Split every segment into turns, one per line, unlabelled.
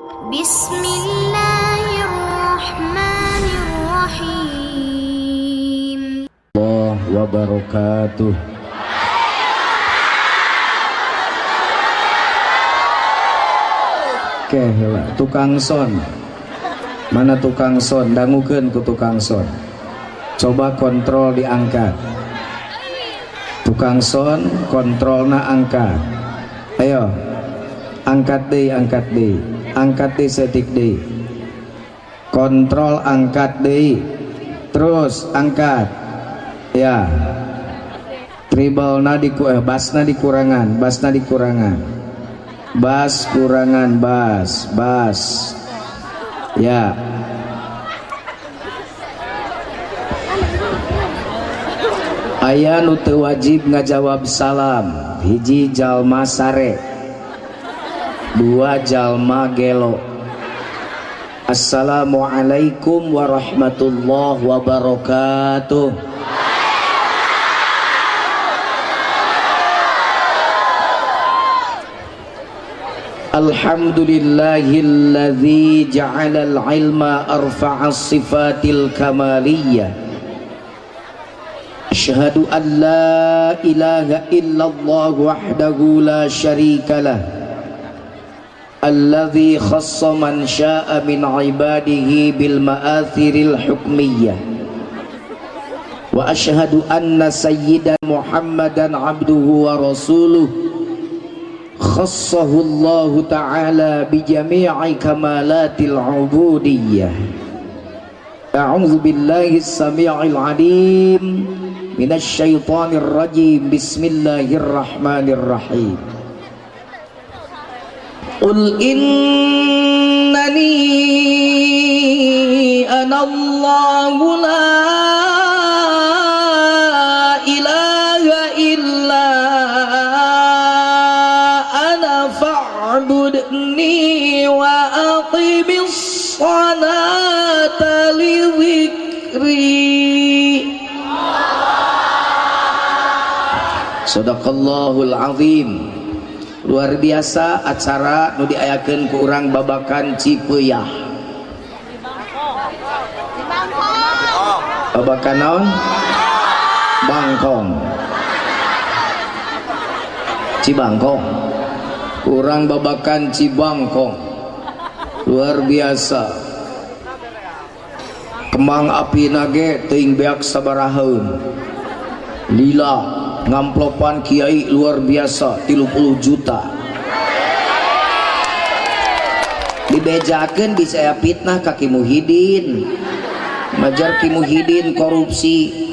Bismillahirrahmanirrahim.
Allah wabarakatuh. Oke, tukang son. Mana tukang son? Dangukeun ku tukang son. Coba kontrol diangkat. Tukang son kontrolna angkat. Ayo. Angkat deui, angkat deui. Angkat deui setik deui. Kontrol angkat deui. Terus angkat. Ya. Tribalna di basna dikurangan, basna dikurangan. Bas kurangan bas, bas. Ya. Aya nu teu wajib ngajawab salam. Hiji jalma sare. Dua jalma gelo. Assalamualaikum warahmatullahi wabarakatuh. Alhamdulillahilladzi ja'ala al-ilma arfa'a sifatil kamaliyah. Asyhadu an la ilaha illallah wahdahu la syarika lah. Alladzi khassa man sya'a min ibadihi bil ma'athiril hukmiyah. Wa asyhadu anna sayyidana Muhammadan abduhu wa rasuluh. Khassahu Allah ta'ala bijami'i kamalatil ubudiyyah. A'udzu billahi as-sami'il 'alim minasy syaithanir rajim. Bismillahirrahmanirrahim. Qul innani ana Allahu la ilaha illa fa'budni wa aqimis salata li dzikri. Shadaqallahul azim. Luar biasa acara nu diayakeun ku urang babakan Cipeuah. Babakan naon? Bangkong. Cibangkong. Kurang babakan Cibangkong. Luar biasa. Kembang api nage teuing beak sabarahaeun. Lila ngamplopan kiai luar biasa 30 juta. Dibejakeun bisa aya fitnah ka Ki Muhidin. Majar Ki Muhidin korupsi.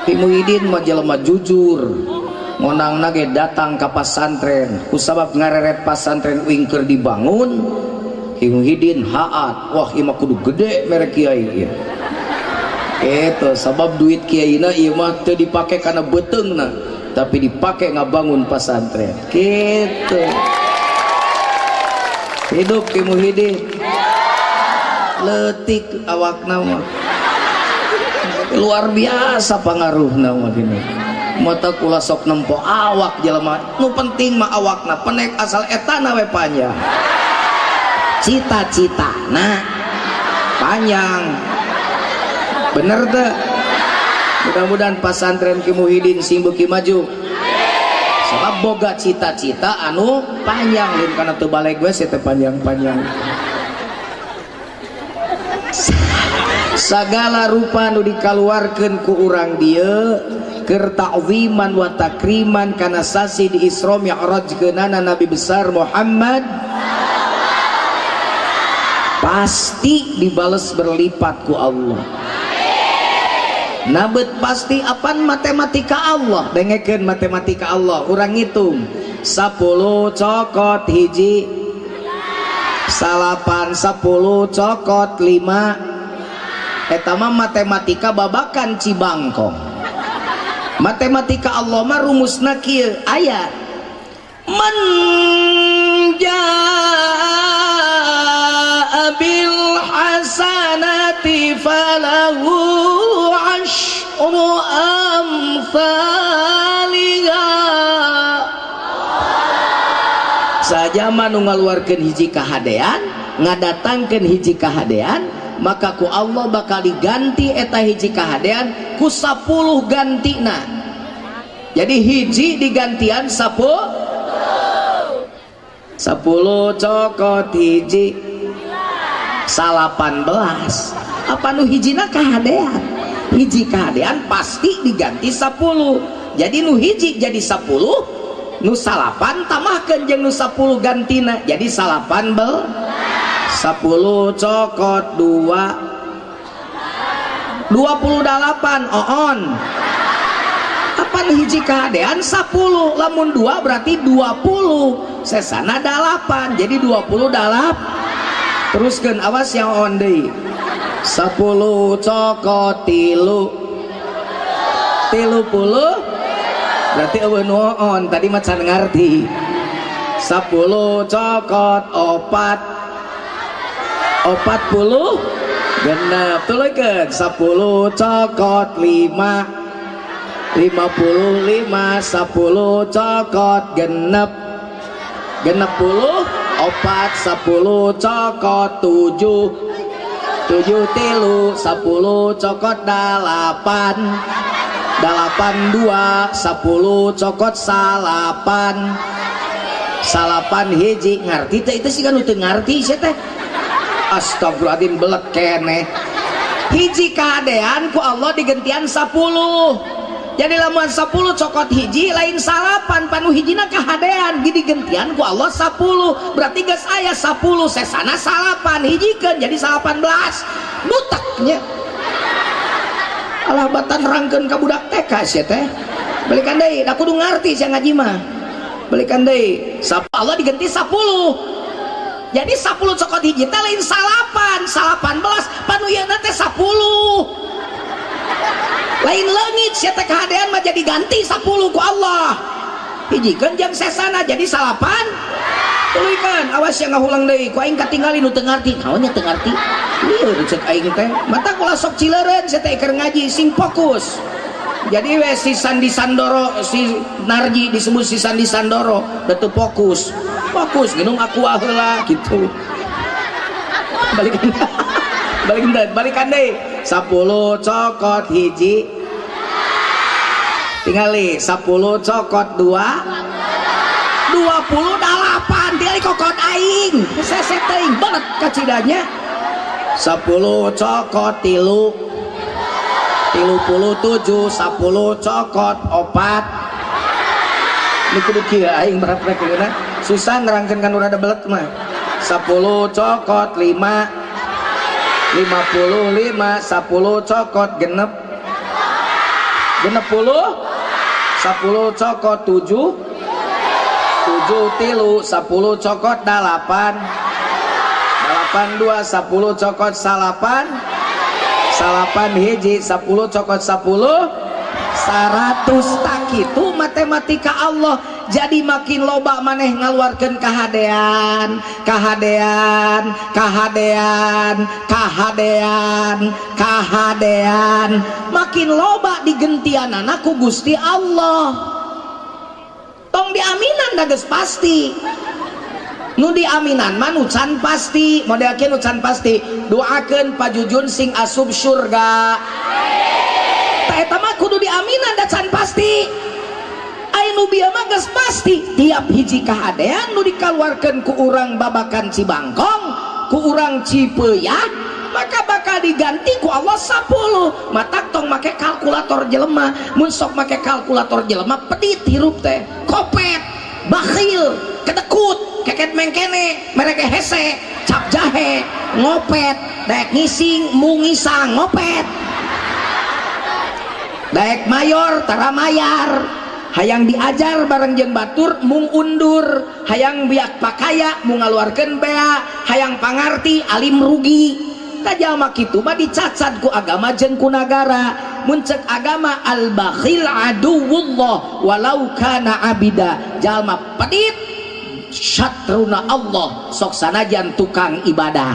Ki Muhidin mah jelema jujur. Ngonang nage datang ka pasantren kusabab ngareret pasantren uing keur dibangun. Ki Muhidin haat, wah ieu mah kudu gede mere kiai ieu. Eta sabab duit kiaina ieu mah teu dipake kana beuteungna tapi dipake ngabangun pasantren. Kitu. Hidup Ki Muhidin. Leutik awakna mah. Luar biasa pangaruhna mah gini. Mata kula sok nempo awak jelema nu penting mah awakna penek asal etana we panjang, cita-citana panjang, bener teu? Mudah-mudahan pasantren Ki Muhidin sing beuki maju sebab boga cita-cita anu panjang. Lain kana teu baleg we teh panjang-panjang. Sagala rupa nu dikaluarkeun ku urang dieu keur ta'ziman wa takriman kana sasi di Isra Mi'raj keunana Nabi besar Muhammad pasti dibales berlipat ku Allah. Nabet pasti apan matematika Allah, dengekeun matematika Allah, urang ngitung 10 cokot hiji salapan 10 cokot 5. Eta mah matematika babakan Cibangkong. Matematika Allah mah rumusna kieu ayat man jaa bil hasanati falahu asyru amsalha. Saja nu ngaluarkeun hiji kahadean, ngadatangkeun hiji kahadean, maka ku Allah bakal diganti eta hiji kahadean ku 10 gantina. Jadi hiji digantian 10. 10 cokot hiji 18. Apa nu hijina kahadean? Hiji kahadean pasti diganti 10. Jadi nu hiji jadi 10, nu salapan tambahkan jeung nu 10 gantina jadi salapan bel. 10 cokot 2 28 oon. Apa nu hiji kahadean 10, lamun 2 berarti 20, sesana 8, jadi 28. Teruskan, awas yang on deui. 10 cokot tilu 30, berarti euweuh nu on tadi mah can ngarti. 10 cokot opat 46, tuluykeun. 10 cokot 5 55, 10 cokot genep 64, 10 cokot 7 7 tilu, 10 cokot 8 8 2, 10 cokot salapan salapan hiji. Ngarti teh itu sih kan teu ngarti sia teh. Astagfirullahaladzim, belet keneh. Hiji kahadean ku Allah digentian 10. Jadi lamun 10 cokot hiji lain salapan, panu hijina kahadean digentian ku Allah 10, berarti geus aya 10 sesana salapan, hijikeun jadi 18. Butaknya alah batan rangkeun ka budak TK sia teh. Balikan deui, da kudu ngarti sia ngaji mah. Balikan deui, Allah diganti 10. Jadi 10 cokot hiji teh lain salapan 18, panu ieu teh 10. Lain leungit sia teh, kahadean mah jadi ganti 10 ku Allah. Hijikeun jeung sesana jadi salapan. Tuluykeun, awas yang ngahulang deui ku aing katinggali nu teu ngarti. Naon nya teu ngarti? Lieur cek aing teh. Mata kula sok cileureun sia teh keur ngaji sing fokus. Jadi we si Sandi Sandoro, si Narji disebut si Sandi Sandoro, da teu fokus. Fokus minum aqua heula gitu. Balikan. Balikan deui, balikan deui. 10 cokot hiji tingali 10 cokot 2 28, tingali kokot aing sese teuing banget kacidanya. 10 cokot tilu 37, 10 cokot opat. Ini kudu kieu aing berapa keuna susah nerangkeun kan rada belet mah. 10 cokot 5 55, 10 cokot genep 60, 10 cokot 7 7 tilu, 10 cokot 8 8 2, 10 cokot salapan salapan hiji, 10 cokot 10 100. Tak itu matematika Allah. Jadi makin loba maneh ngaluarkeun kahadean, kahadean, kahadean, kahadean, kahadean, makin loba digentianana ku Gusti Allah. Tong diaminan, da geus pasti. Nu diaminan mah nu can pasti. Model kieu nu can pasti, doakeun Pak Jujun sing asup surga. Tah eta mah kudu diaminan, da can pasti. Aya nu bieu mah geus pasti, tiap hiji kahadean nu dikaluarkeun ku urang Babakan Cibangkong, ku urang Cipeuyak, maka bakal diganti ku Allah 10. Matak tong make kalkulator jelema. Mun sok make kalkulator jelema, pedit hirup teh, kopet, bakhil, kedekut, keket mengkene, mereka hese, cap jahe, ngopet, daek ngising mungisang ngopet, daek mayor tara mayar, hayang diajar bareng jeung batur mung undur, hayang biak pakaya mung ngaluarkeun bea, hayang pangarti alim rugi. Jalma kitu mah dicacat ku agama jeung ku nagara. Mun cek agama, al bakhil aduwullah walau kana abida. Jalma pedit syatruna Allah, sok sanajan tukang ibadah.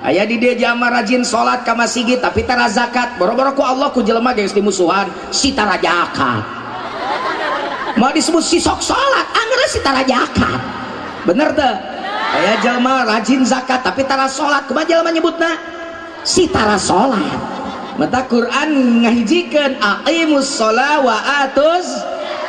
Aya di dia jalma rajin salat ka masjid tapi tara zakat, boro-boro ku Allah, ku jelema geus dimusuhan. Si tara zakat mau disebut si sok salat, anger si tara zakat. Bener teu? Aya jalma rajin zakat tapi tara salat, kumaha jalma nyebutna? Si tara salat. Mata Quran ngahijikeun aqimus shalah wa atuz.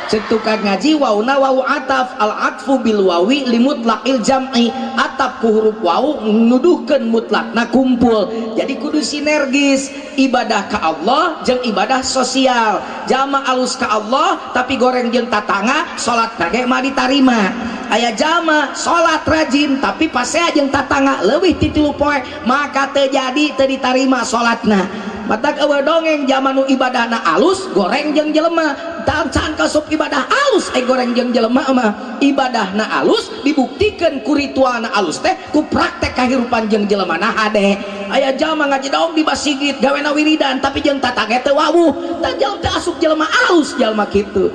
Cek tukang ngaji wauna wawu ataf, al atfu bil wawi limutlaqil jam'i, ataf ku huruf wawu nuduhkeun mutlakna kumpul. Jadi kudu sinergis ibadah ka Allah jeung ibadah sosial. Jalma alus ka Allah tapi goreng jeung tatangga, salat ge mah ditarima. Aya jalma salat rajin tapi pasea jeung tatangga leuwih ti 3 poe, maka teu jadi, teu ditarima salatna. Matak eueuh dongeng zaman nu ibadahna alus goreng jeung jelema, can kasup ibadah alus goreng jeung jelema mah. Ibadahna alus dibuktikeun ku ritualna alus teh ku praktek kahirupan jeung jelema na hade. Aya jalma ngaji dong di basigit gawena wiridan tapi jeung tatangga teu wawuh, tah jalma teh asup jelema alus jalma kitu.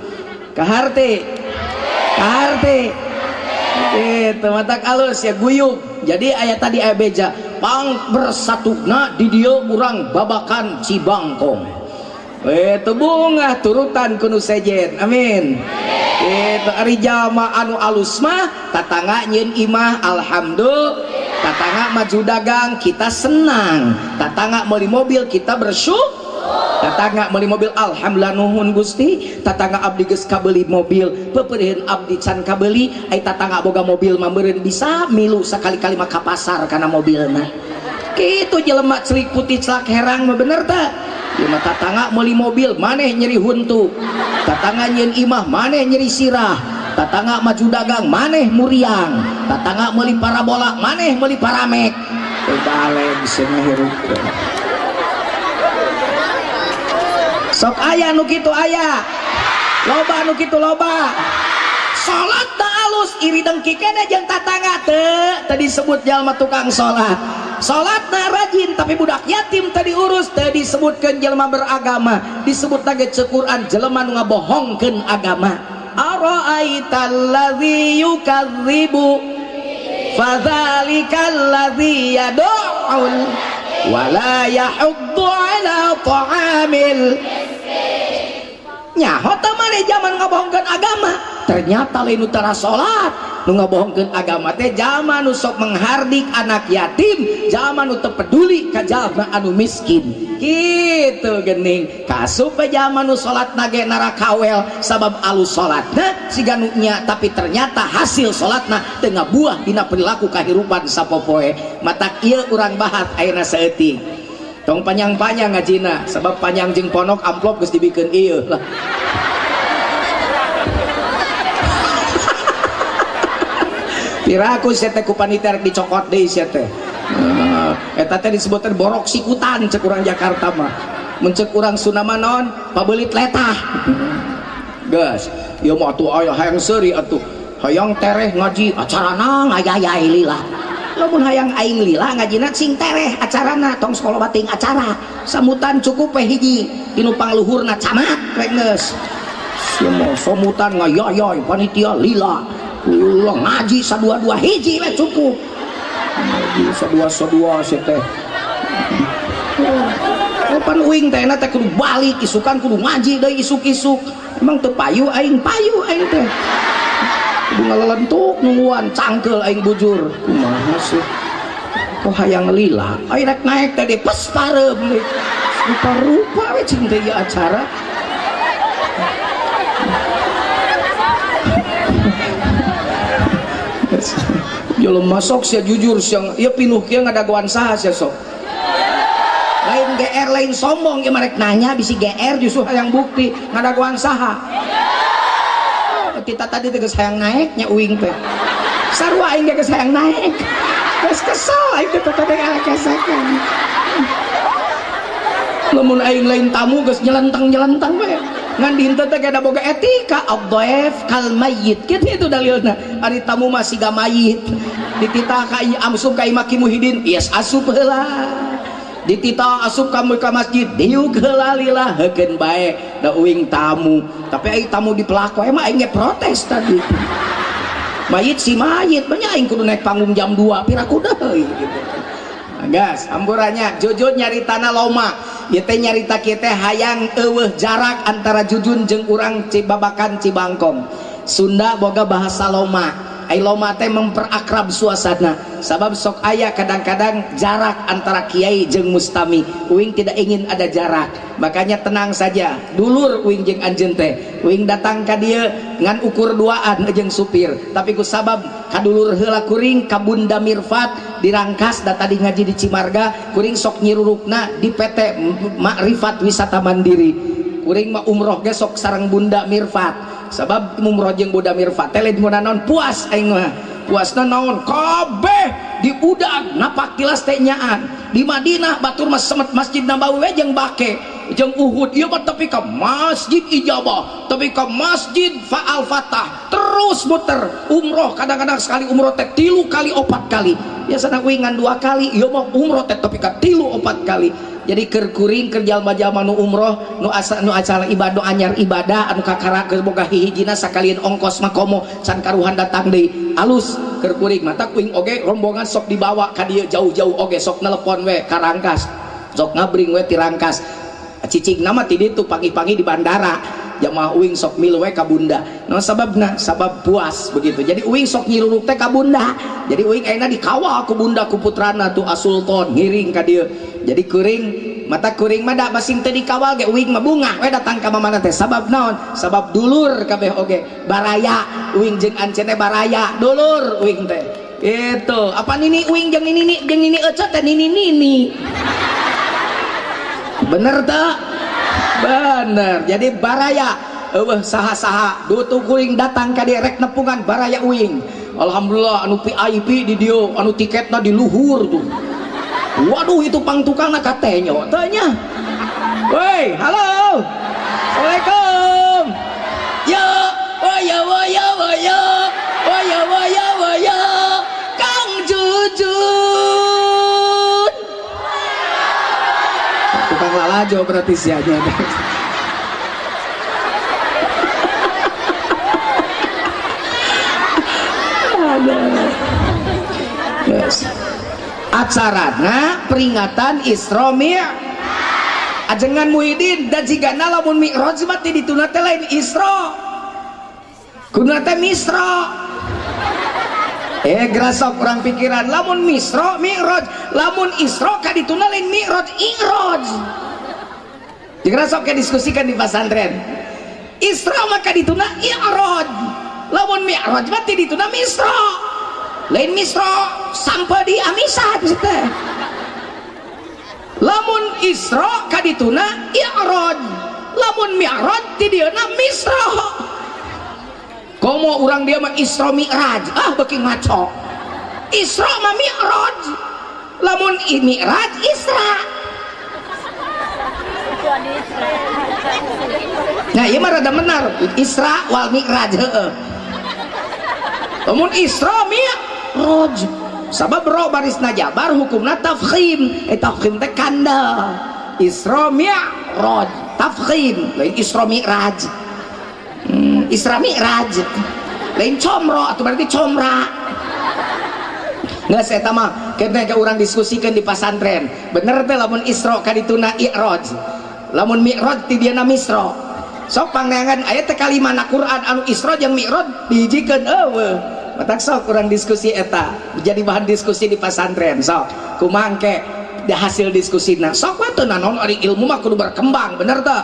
Kaharte kaharte gitu, matak alus ya guyub. Jadi aya tadi aya beja pang bersatuna di dieu urang babakan Cibangkong. Itu bunga turutan kuno sejen, amin. Itu ari jalma anu alus mah tatangga nyieun imah alhamdulillah, tatangga maju dagang kita senang, tatangga meuli mobil kita bersyukur, tatangga meuli mobil alhamdulillah nuhun Gusti, tatangga abdi geus kabeli mobil, peupeuriheun abdi can kabeli, ai tatangga boga mobil mah meureun bisa milu sakali-kali mah ka pasar kana mobilna. Kitu jelema celik putih celak herang mah, bener teu? Ieu mah tatangga meuli mobil maneh nyeri huntu, tatangga nyieun imah maneh nyeri sirah, tatangga maju dagang maneh muriang, tatangga meuli parabola maneh meuli paramek. Teu balik cenah hirup. Sok aya nu kitu aya. Loba nu kitu loba. Salat teu alus iri dengki keneh jeung tatangga teu, teu disebut jalma tukang salat. Salatna rajin tapi budak yatim teu diurus, teu disebutkeun jelema beragama, disebut lagi ceuk Quran jelema nu ngabohongkeun agama. Ara'aitalladzi yukadzibu fadzalikal ladzi yad'ul wala yahuddu ala ta'amil. Nyaho teu maneh zaman ngabohongkeun agama, ternyata lain nu tara salat nu ngabohongkeun agama teh jalma nu sok menghardik anak yatim, jalma nu teu peduli ka jalma anu miskin. Kitu geuning kasup we jalma nu salatna ge narakawel sabab alus salatna siga nu nya, tapi ternyata hasil salatna teu ngabuah dina perilaku kahirupan sapopoe. Matak ieu urang bahas ayeuna saeutik. Tong panjang-panjang ngajina sabab panjang jeung ponok amplop geus dibikeun ieu lah. Piraku sia teh ku panitia rek dicokot deui sia teh. Eta teh disebutkeun borok sikutan cek urang Jakarta mah. Mun cek urang Sunda mah naon? Pabeulit letah. Geus, ieu mah atuh aya hayang seuri atuh. Hayang tereh ngaji acarana ngayayai lila. Lamun hayang aing lila ngajina sing tereh acarana, tong sekolah bating acara. Sambutan cukup we hiji tinu pangluhurna camat we geus. Sia mah sambutan ngayayai panitia lila. Ulah ngaji sadua-dua hiji we cukup. Ngaji sadua-sadua sia teh. Oh, pan uing teh na teh kudu balik isukan kudu ngaji deui isuk-isuk. Emang teu payu aing, payu aing teh. Kudu ngalelentuk nungguan cangkeul aing bujur. Kumaha sih? Kok hayang lila? Aing rek naek teh di pes pareum deui. Rupa-rupa we cing teh ieu acara. Jelema sok sia jujur sia ieu pinuh kieu ngadagoan saha sia sok. Lain GR lain sombong ieu mah rek nanya bisi GR justru hayang bukti ngadagoan saha. Kita tadi teh geus hayang naek nya uing teh. Sarua aing ge geus hayang naek. Geus kesel aing teh tadi kesekan. Lamun aing lain tamu geus nyelentang-nyelentang we. Ngan dinten teh kada boga etika, ad-dhaif kal mayyit. Kitu itu dalilna. Ari tamu mah siga mayit. Dititah ka asup ka imah Ki Muhidin, ies asup heula. Dititah asup ka masjid, diuk heula lila heukeun bae da uing tamu. Tapi aing tamu dipelak wae mah aing ge protes tadi. Mayit si mayit, banyak aing kudu naik panggung jam 2, piraku deui gitu. Gas, hamburannya Jujun nyaritana loma. Ieu teh nyarita kieu teh hayang eueuh jarak antara Jujun jeung urang Cibabakan Cibangkong. Sunda boga bahasa loma. Ai loma teh memperakrab suasana. Sabab sok aya kadang-kadang jarak antara kiai jeung mustami. Uing tidak ingin ada jarak. Makanya tenang saja. Dulur uing jeung anjeun teh. Uing datang ka dieu ngan ukur duaan jeung supir. Tapi ku sabab kadulur heula kuring ka Bunda Mirfat dirangkas da tadi ngaji di Cimarga, kuring sok nyirurukna di PT Makrifat Wisata Mandiri. Kuring mah umroh ge sok sareng Bunda Mirfat. Sabab umroh jeung Bunda Mirfat teh lain naon puas aing mah. Puasna naon kabeh diudag napak tilas teh nyaan. Di Madinah batur mah semet Masjid Nabawi we jeung bake jeung Uhud ieu mah tepi ka Masjid Ijabah, tepi ka Masjid Faal Fatah, terus muter umroh kadang-kadang sekali umroh teh 3 kali 4 kali. Biasana uing ngan 2 kali, ieu mah umroh teh tepi ka 3 4 kali. Jadi keur kuring keur jalma-jalma nu umroh nu asa nu acara ibadah anyar ibadah anu kakara geus boga hihijina sakalian ongkos mah komo can karuhan datang deui alus keur kuring mata kuing oge rombongan sok dibawa ka dieu jauh-jauh oge sok nelepon we ka Rangkas sok ngabring we ti Rangkas cicing nama ti ditu pagi-pagi di bandara jamaah uing sok milu we ka Bunda naon sababna sabab puas begitu. Jadi uing sok nyiruruk teh ka Bunda. Jadi uing ayeuna dikawal ku Bunda ku putrana tu Asulton ngiring ka dieu. Jadi kuring mata kuring mah da masing teu dikawal ge uing mah bungah we datang ka mamana teh sabab naon sabab dulur kabeh oge baraya uing jeung anceun teh baraya dulur uing teh itu apa nini uing jeung nini jeung nini ece teh nini nini bener tak bener. Jadi baraya eueuh saha-saha dutu kuring datang ka dieu rek nepungan baraya uing. Alhamdulillah anu VIP di dieu anu tiketna di luhur tuh. Waduh itu pang tukangna katenyo teu nya. Woi, halo. Assalamualaikum. Yo, woyo woyo woyo. Woyo woyo woyo. Kang Jujun. Tukang lalajo berarti sianya. Yes. Acarana peringatan Isra Mi'raj. Ajengan Muhyiddin dan jigana lamun Mi'raj mah ti dituna teh lain Isra. Kuduna teh Misra. Gerasok urang pikiran lamun Misra Mi'raj, lamun Isra ka dituna lain Mi'raj, I'raj. Digerasok ke diskusikan di pesantren. Isra mah ka dituna I'raj. Lamun Mi'raj mah ti dituna Misra. Lain Misra sampai di Amisa teh. Lamun Isra ka dituna I'raj. Lamun Mi'raj ti dieuna Misra. Komo urang dia mah Isra Mi'raj, ah beuki ngaco. Isra mah Mi'raj. Lamun Mi'raj Isra. Nah, ieu mah rada benar. Isra wal Mi'raj heueuh. Lamun Isra Mi'raj. Sabab ro barisna jabar hukumna tafkhim. Tafkhim teh kandel. Isra Mi'raj, tafkhim, lain Isra Mi'raj. Isra Mi'raj lain comro atau berarti comra nggak saya mah kena ke orang diskusikan di pasantren bener teh lamun Isra kadituna I'raj lamun Mi'raj ti dieuna Misra sok pangneangan aya teh kalimana Quran anu Isra jeung Mi'raj dihijikeun eueuh matak sok urang diskusi eta jadi bahan diskusi di pasantren sok kumaha engke hasil diskusina sok we teu naon ari ilmu mah kudu berkembang bener teh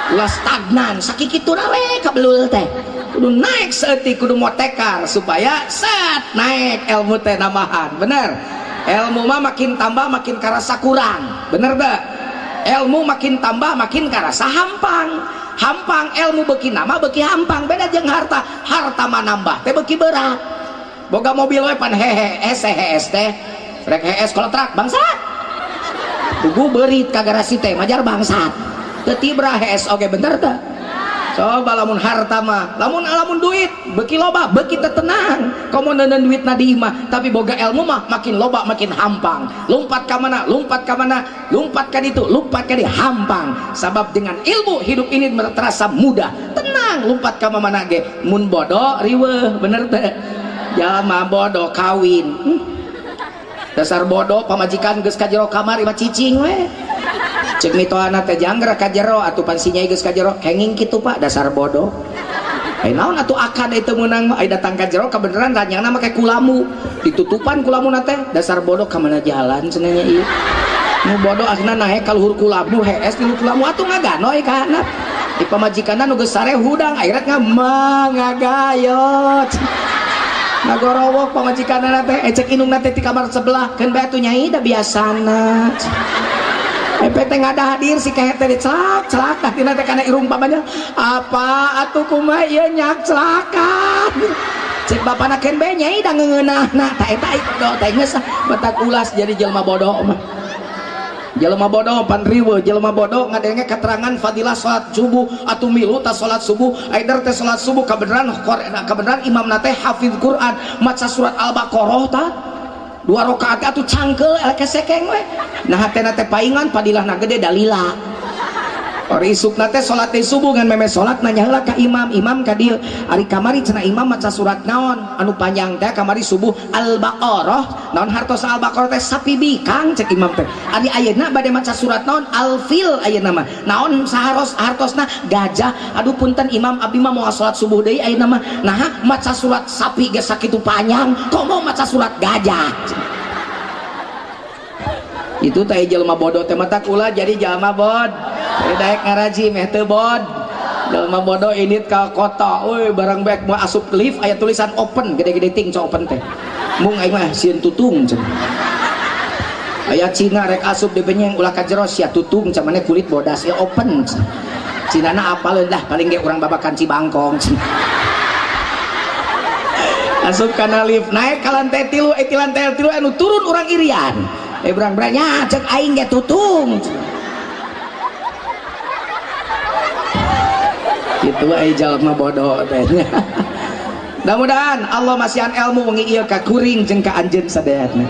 ulah stagnan sakikitu we kabelul teh kudu naik seeutik kudu motekar supaya set naik ilmu teh nambahan bener ilmu mah makin tambah makin karasa kurang bener teh ilmu makin tambah makin karasa hampang hampang ilmu beuki nama beuki hampang beda jeung harta harta mah nambah teh beuki berat boga mobil we pan hehe hees teh rek hees kolotrak bangsat tugu beurit ka garasi teh majar bangsat teu tibra hees oge bener teh coba lamun harta mah lamun lamun duit beuki loba beuki teu tenang komo neuneun duitna di imah tapi boga ilmu mah makin loba makin hampang lompat ka mana lompat ka mana lompat ka ditu lompat ka dieu hampang sabab dengan ilmu hidup ini terasa mudah tenang lompat ka mana ge mun bodoh riweuh bener teh jalma bodoh kawin dasar bodoh pamajikan geus ka jero kamar imah cicing we cek mitohana teh jangger ka jero atuh pan si nyai geus ka jero henging kitu Pak dasar bodoh. Ai naon atuh akad itu meunang mah, ai datang ka jero kabeneran ranyangna make kulamu, ditutupan kulamuna teh, dasar bodoh ka mana jalan cenah nya ieu. Nu bodoh akhirna naek ka luhur kulamu, hees di luhur kulamu atuh ngaganoy ka handap. Di pamajikanna nu geus sare hudang akhirat ngagayot. Ngagorowok pamajikanna teh, cek indungna teh ti kamar sebelah, keun bae atuh nyai da biasana. Efek teh ngada hadir si kehet teh dicelak celak tina teh kana irung papanya apa atuh kumaha ieu nyak celakan cek bapana keun bae nyai da ngeungeunahna ta eta bodoh teh geus batak ulas jadi jelema bodoh mah. Jelema bodoh pan riweuh, jelema bodoh ngadenge keterangan fadilah salat subuh atuh milu ta salat subuh aider teh salat subuh kabeneran kabeneran imamna teh hafiz Quran maca surat Al-Baqarah ta 2 rakaat atuh cangkeul kesekeng we. Nah hatena teh paingan padilahna gede dalila. Ori isukna teh salat teh subuh ngan meme salat nanya heula ka imam, imam ka dieu. Ari kamari cenah imam maca surat naon anu panjang teh kamari subuh Al-Baqarah. Naon hartos Al-Baqarah teh sapi bikang cek imam teh. Ari ayeuna bade maca surat naon Al-Fil ayeuna mah. Naon saharos hartosna gajah. Aduh punten imam abdi mah moal salat subuh deui ayeuna mah. Naha maca surat sapi geus sakitu panjang komo maca surat gajah. Itu teh jelema bodoh teh mata kula jadi jelema bod. Jadi daek ngaraji meh teu bod. Jelema bodoh indit ka kota, euy barang baek mau asup lift aya tulisan open gede-gede ting co open teh. Mung aing mah sieun tutung cenah. Aya Cina rek asup di benyeng ulah ka jero sia tutung camane kulit bodas ya open. Cinana apaleun dah paling ge urang babakan Cibangkong. Asup kana lift naik ka lantai 3, ti lantai 3 anu turun urang Irian. Berang beranya cek aing ge tutung. Itu ai jalma bodoh teh. Mudah-mudahan Allah masihan ilmu wengi ieu ka kuring jeung ka anjeun sadayana.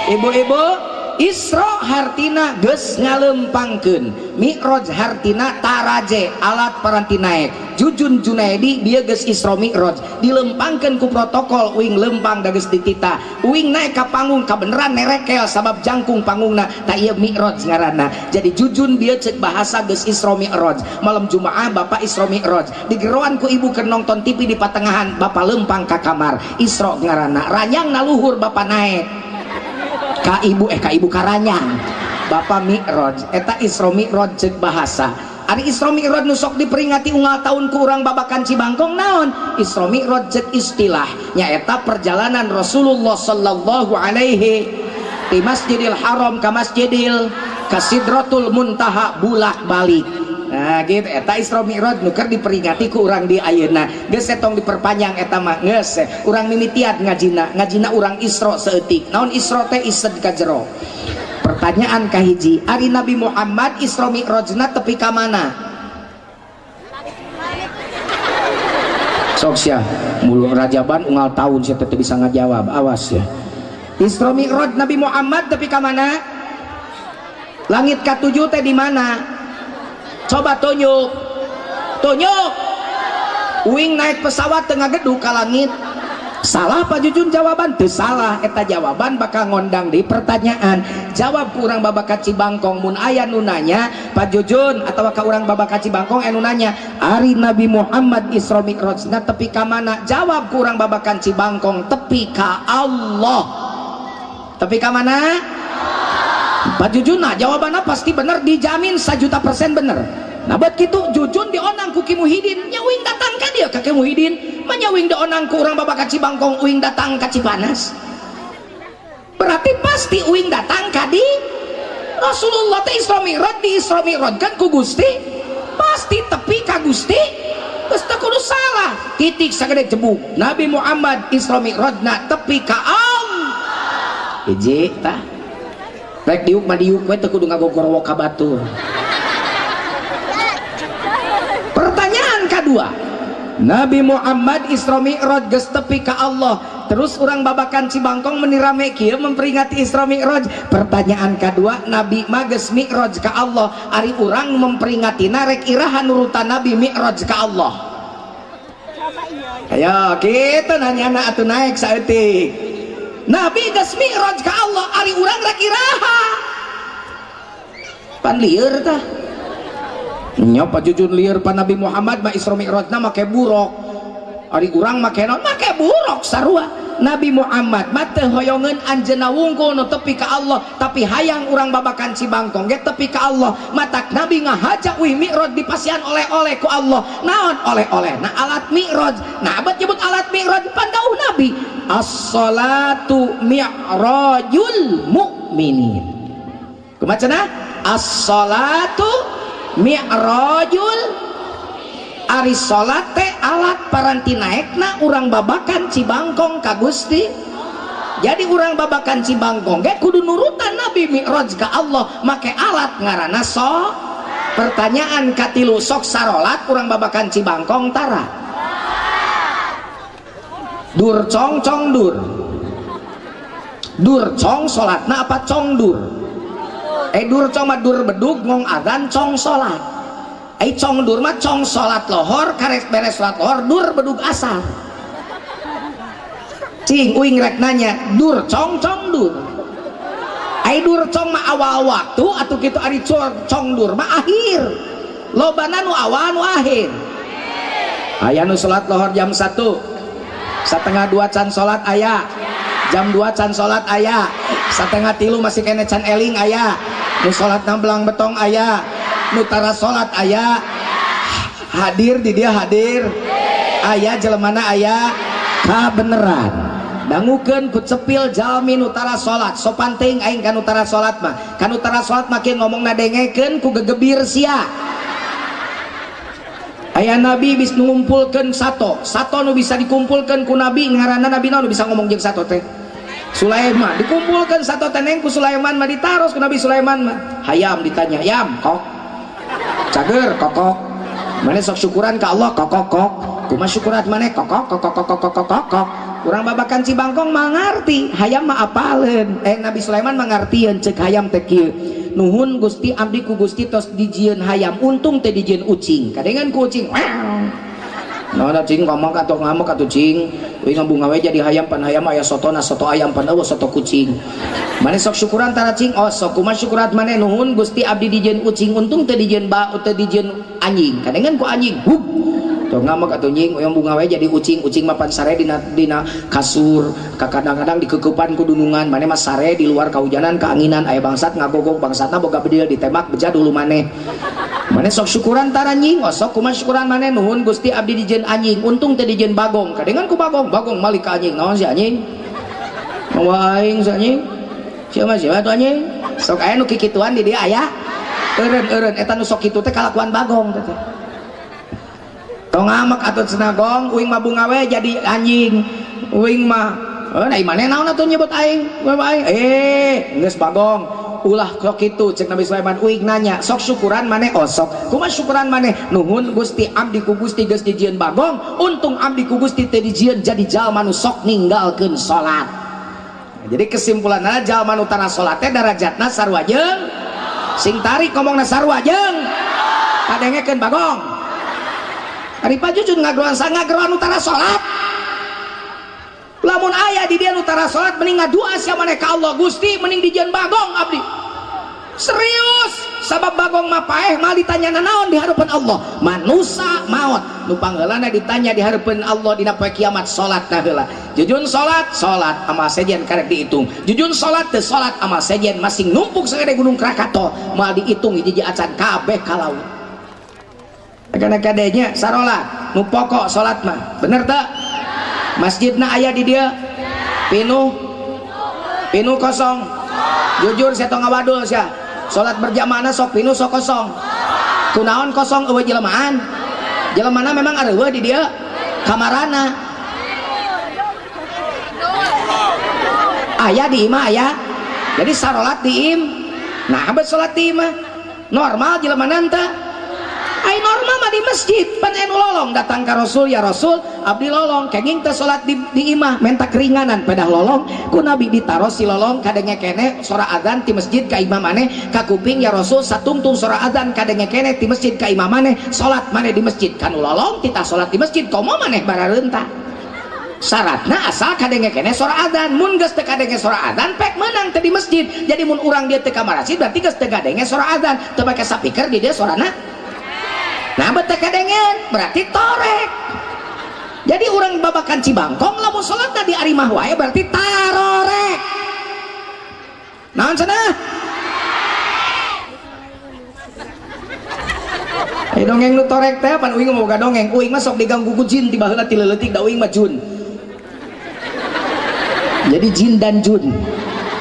Ibu-ibu, Isra hartina geus ngalempangkeun, Mi'raj hartina taraje alat paranti naek. Jujun Junaedi dia geus Isra Mi'raj dilempangkeun ku protokol uing lempang da geus ditita. Uing naek ka panggung kabeneran nerekel sabab jangkung panggungna ta ieu Mi'raj ngaranna. Jadi Jujun dia cek bahasa geus Isra Mi'raj. Malam Jumaah bapak Isra Mi'raj digeroan ku ibu keur nonton TV di patengahan bapak lempang ka kamar Isra ngaranna. Ranyang na luhur bapak naek ka ibu ka ibu karanyang bapak Mi'raj eta Isra Mi'raj cek bahasa. Ari Isra Mi'raj nu sok diperingati unggal tahun ku urang babakan Cibangkong naon? Isra Mi'raj cek istilah nyaeta perjalanan Rasulullah sallallahu alaihi di Masjidil Haram ka Masjidil ka Sidratul Muntaha bulak balik. Nah gitu eta Isra Mi'raj nu keur diperingati ku urang di ayeuna. Geus tong diperpanjang eta mah geus urang mimitian ngajina, ngajina urang Isra saeutik. Naon Isra teh ised ka jero. Pertanyaan kahiji, ari Nabi Muhammad Isra Mi'rajna tepi ka mana? Sok sia, mulu rajaban unggal tahun sia teh bisa ngajawab, awas ya. Isra Mi'raj Nabi Muhammad tepi ka mana? Langit ka-7 teh di mana? Coba tunjuk. Tunjuk. Uing naik pesawat tengah gedung ka langit. Salah Pak Jujun jawaban? Teu salah eta jawaban bakal ngondang di pertanyaan. Jawab ku urang babakan Cibangkong mun aya nu nanya Pak Jujun atawa ka urang babakan Cibangkong anu nanya ari Nabi Muhammad Isra Mi'rajna tepi ka mana? Jawab ku urang babakan Cibangkong tepi ka Allah. Tepi ka mana? Pak Jujun nah jawabannya pasti bener, dijamin 1.000.000% bener. Nah buat gitu Jujun dionang ku Ki Muhidin, nya uing datang ka dia ka Ki Muhidin, mah nya uing dionang ku urang babakan Cibangkong, uing datang ka Cipanas. Berarti pasti uing datang ka di Rasulullah teh Isra Mi'raj di Isra Mi'raj kan ku Gusti, pasti tepi ka Gusti. Geus teu kudu salah. Titik sagede jebuk. Nabi Muhammad Isra Mi'rajna tepi ka Allah. Hiji tah. Rek diuk mah diuk we teu kudu ngagogorowok ka batur. Pertanyaan kedua, Nabi Muhammad Isra Mi'raj geus tepi ka Allah. Terus urang babakan Cibangkong menirame kieu memperingati Isra Mi'raj. Pertanyaan kedua, Nabi mah geus Mi'raj ka Allah. Ari urang memperingatina rek iraha nurutan Nabi Mi'raj ka Allah. Ayo kitu nanyana atuh naik saeutik. Nabi geus Mi'raj ka Allah, ari urang rek iraha? Pan lieur tah. Nya Pak Jujun lieur pan Nabi Muhammad mah Isra Mi'rajna make buruk. Ari urang make naon? Make buruk sarua. Nabi Muhammad mah teu hoyongeun anjeunna wungkul nu tepi ka Allah, tapi hayang urang babakan Cibangkong ge tepi ka Allah. Matak Nabi ngahaja uih mi'raj dipasihan oleh-oleh ku Allah. Naon oleh-oleh? Nah, alat mi'raj. Nah, abad nyebut alat mi'raj pandauh Nabi, as-salatu mi'rajul mu'minin. Kumaha cenah? As-salatu mi'rajul. Ari salat teh alat paranti naekna urang babakan Cibangkong ka Gusti. Jadi urang babakan Cibangkong ge kudu nurutan Nabi mi'raj ka Allah make alat ngaranna so. Pertanyaan katilu, sok sarolat urang babakan Cibangkong tara? Dur cong cong dur. Dur cong salatna apa cong dur? Dur cong mah dur bedug ngong adzan cong salat. Cong dur mah cong salat lohor, karek beres salat lohor dur bedug asar. Cing uing rek nanya, dur cong cong dur. Ai dur cong mah awal waktu atuh kitu, ari cong dur mah akhir. Lobana nu awal nu akhir. Aya nu salat lohor jam 1, setengah 2 can salat aya, jam 2 can salat aya, setengah 3 masih kene can eling aya, nu salat belang betong aya, nu tara salat aya. Hadir di dia hadir aya, jelemana aya kabeneran. Dangukeun ku cepil jalmi nu tara salat, sopan teuing aing ka nu tara salat mah. Ka nu tara salat mah kieu ngomongna, dengekeun ku gegebir sia. Aya Nabi bisa ngumpulkeun sato, sato nu bisa dikumpulkeun ku Nabi ngaranna Nabi naon nu bisa ngomong jeung sato teh? Sulaiman. Dikumpulkeun sato teh neng ku Sulaiman mah, ditaros ku Nabi Sulaiman mah. Hayam ditanya, "Yam, kok cager kokok, mana sok syukuran ka Allah?" "Kokok kok." "Kumaha syukuran mana?" "Kokok kokok kokok kokok kokok." Urang babakan Cibangkong mah ngarti, hayam mah apaleun. Nabi Sulaiman mah ngartieun, ceuk hayam teh kieu, "Nuhun Gusti, abdi ku Gusti tos dijieun hayam, untung teh dijieun ucing." Kadengan ku ucing, "Naon cing ngomong atau ngamuk atuh cing? Uing ngabunga we jadi hayam, pan hayam aya sotona, soto ayam, pan eueuh soto kucing. Mane sok syukuran tara cing?" "Oh sok." "Kumaha syukuran mane?" "Nuhun Gusti, abdi dijieun ucing, untung teh dijieun ba teh dijieun anjing." Kadengan ku anjing, "Hup. Tuh ngamuk atuh nying, uyang bunga we jadi ucing, ucing mah pan sare dina kasur, kadang-kadang dikeukepan ku dunungan, mane mah sare di luar kahujanan kaanginan, aya bangsat ngagogog, bangsatna boga bedil ditembak beja dulu maneh. Mane sok syukuran tara nying?" "Oh sok." "Kumaha syukuran mane?" "Nuhun Gusti, abdi dijieun anjing, untung teh dijieun bagong." Kadengan ku bagong, bagong malik ka anjing, "Naon si anjing? Mawa aing si anjing? Siapa siapa tuh anjing?" Sok aya nu kikituan di dia aya? Eureun-eureun eta nu sok kitu teh kalakuan bagong teh. Tong ngamek atuh cenah gong, uing mah bunga we jadi anjing. Uing mah, nah imane naon atuh nyebut aing? Uing aing. Geus bagong, ulah sok kitu, cek Nabi Sulaiman. Uing nanya, sok syukuran maneh? "Oh sok." "Kumaha syukuran maneh?" "Nuhun Gusti, abdi ku Gusti geus dijieun bagong, untung abdi ku Gusti teh dijieun jadi jalma nu sok ninggalkeun salat." Jadi kesimpulanna jalma nu tara salat teh darajatna sarua jeung, sing tarik ngomongna, sarua jeung, kadengekeun bagong. Ari Pak Jujun ngageroan sa ngageroan nu tara salat. Lamun aya di dia nu tara salat, mending ngadua sia maneh ka Allah, "Gusti, mending dijieun bagong abdi." Serius, sabab bagong mah paeh mah ditanya naon di hadapan Allah. Manusa maot nu pangheulana ditanya di hadapan Allah dina poe kiamat salat heula. Jujun salat, salat amal sejen karek dihitung. Jujun salat teu salat, amal sejen masing numpuk sagede gunung Krakatau, moal dihitung hiji acan kabeh ka laut. Karena kadenya sarolat nu pokok salat mah bener tak? Masjidna aya di dia pinuh pinuh kosong? Jujur, saya tong ngawadul sia, salat berjamaahna sok pinuh sok kosong? Kunaon kosong? Eueuh jelema? Jelemana memang areueuh di dia kamarana? Aya di imah aya. Jadi sarolat di im, nah abad salat di imah normal jelemana teh? Ai normal mah di masjid pan anu lolong datang ka Rasul, "Ya Rasul, abdi lolong kenging teh salat di imah, menta keringanan." Pedah lolong ku Nabi ditaros si lolong, kadenge kene sora adzan ti masjid ka imah maneh ka kuping. "Ya Rasul, satungtung sora adzan kadenge kene ti masjid ka imah maneh, salat maneh di masjid." Kanu lolong titah salat di masjid, komo maneh barareunta. Syaratna asal kadenge kene sora adzan. Mun geus teu kadenge sora adzan, pek meunang teh di masjid. Jadi mun urang dia teu ka masjid berarti geus teu kadenge sora adzan, teu make speaker di dia sorana. Nah, bet teu kadengean berarti torek. Jadi orang Babakan Cibangkong lamun salatna di arimah wae berarti tarorek. Naon cenah? Ai dongeng nu torek teh pan uing mah boga dongeng. Uing mah sok diganggu ku jin ti baheula ti leutik da uing mah jun. Jadi jin dan jun.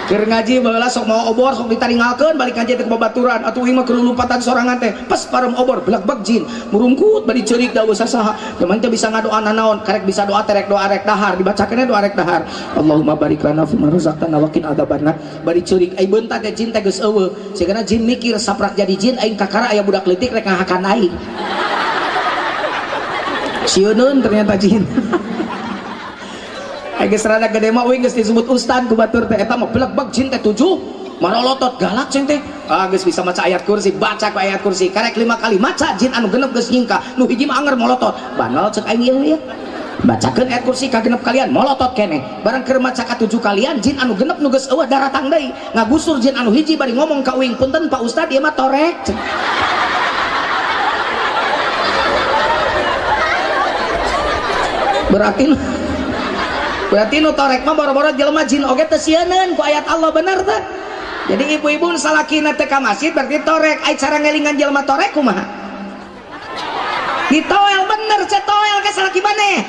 Keur ngaji baheula sok mau obor sok ditaringalkeun balik ngaji teh babaturan atuh uing mah kelulumpatan sorangan teh pas parem obor belak-bak jin murungkut bari ceurik da eueuh sasaha cuman teh bisa ngadoa nanaon karek bisa doa terek doa rek dahar dibacakeun doa rek dahar Allahumma barik lana fi ma razaqtana wa qina adzabannar bari ceurik ai beunta teh jin teh geus eueuh sigana jin mikir saprak jadi jin aing kakara aya budak leutik rek ngahakan aing sieuneun ternyata jin. Geus rada gede mah uing geus disebut ustad ku batur teh eta mah belek-bek jin teh 7 marolotot galak cing teh ah geus bisa maca ayat kursi baca ku ayat kursi karek 5 kali maca jin anu genep geus nyingkah nu hiji mah anger molotot banal cek aing ieu bacakeun ayat kursi ka genep kalian molotot keneh barang keur maca ka 7 kalian jin anu genep nu geus eueuh daratang deui ngagusur jin anu hiji bari ngomong ka uing punten Pak Ustad ieu mah torek. Berarti nu torek mah boro-boro jelema jin oge teu sieuneun ku ayat Allah bener teh. Jadi ibu-ibu salakina teh ka masjid berarti torek. Ai cara ngelingan jelema torek kumaha? Ditoel bener cetoel ke salaki maneh.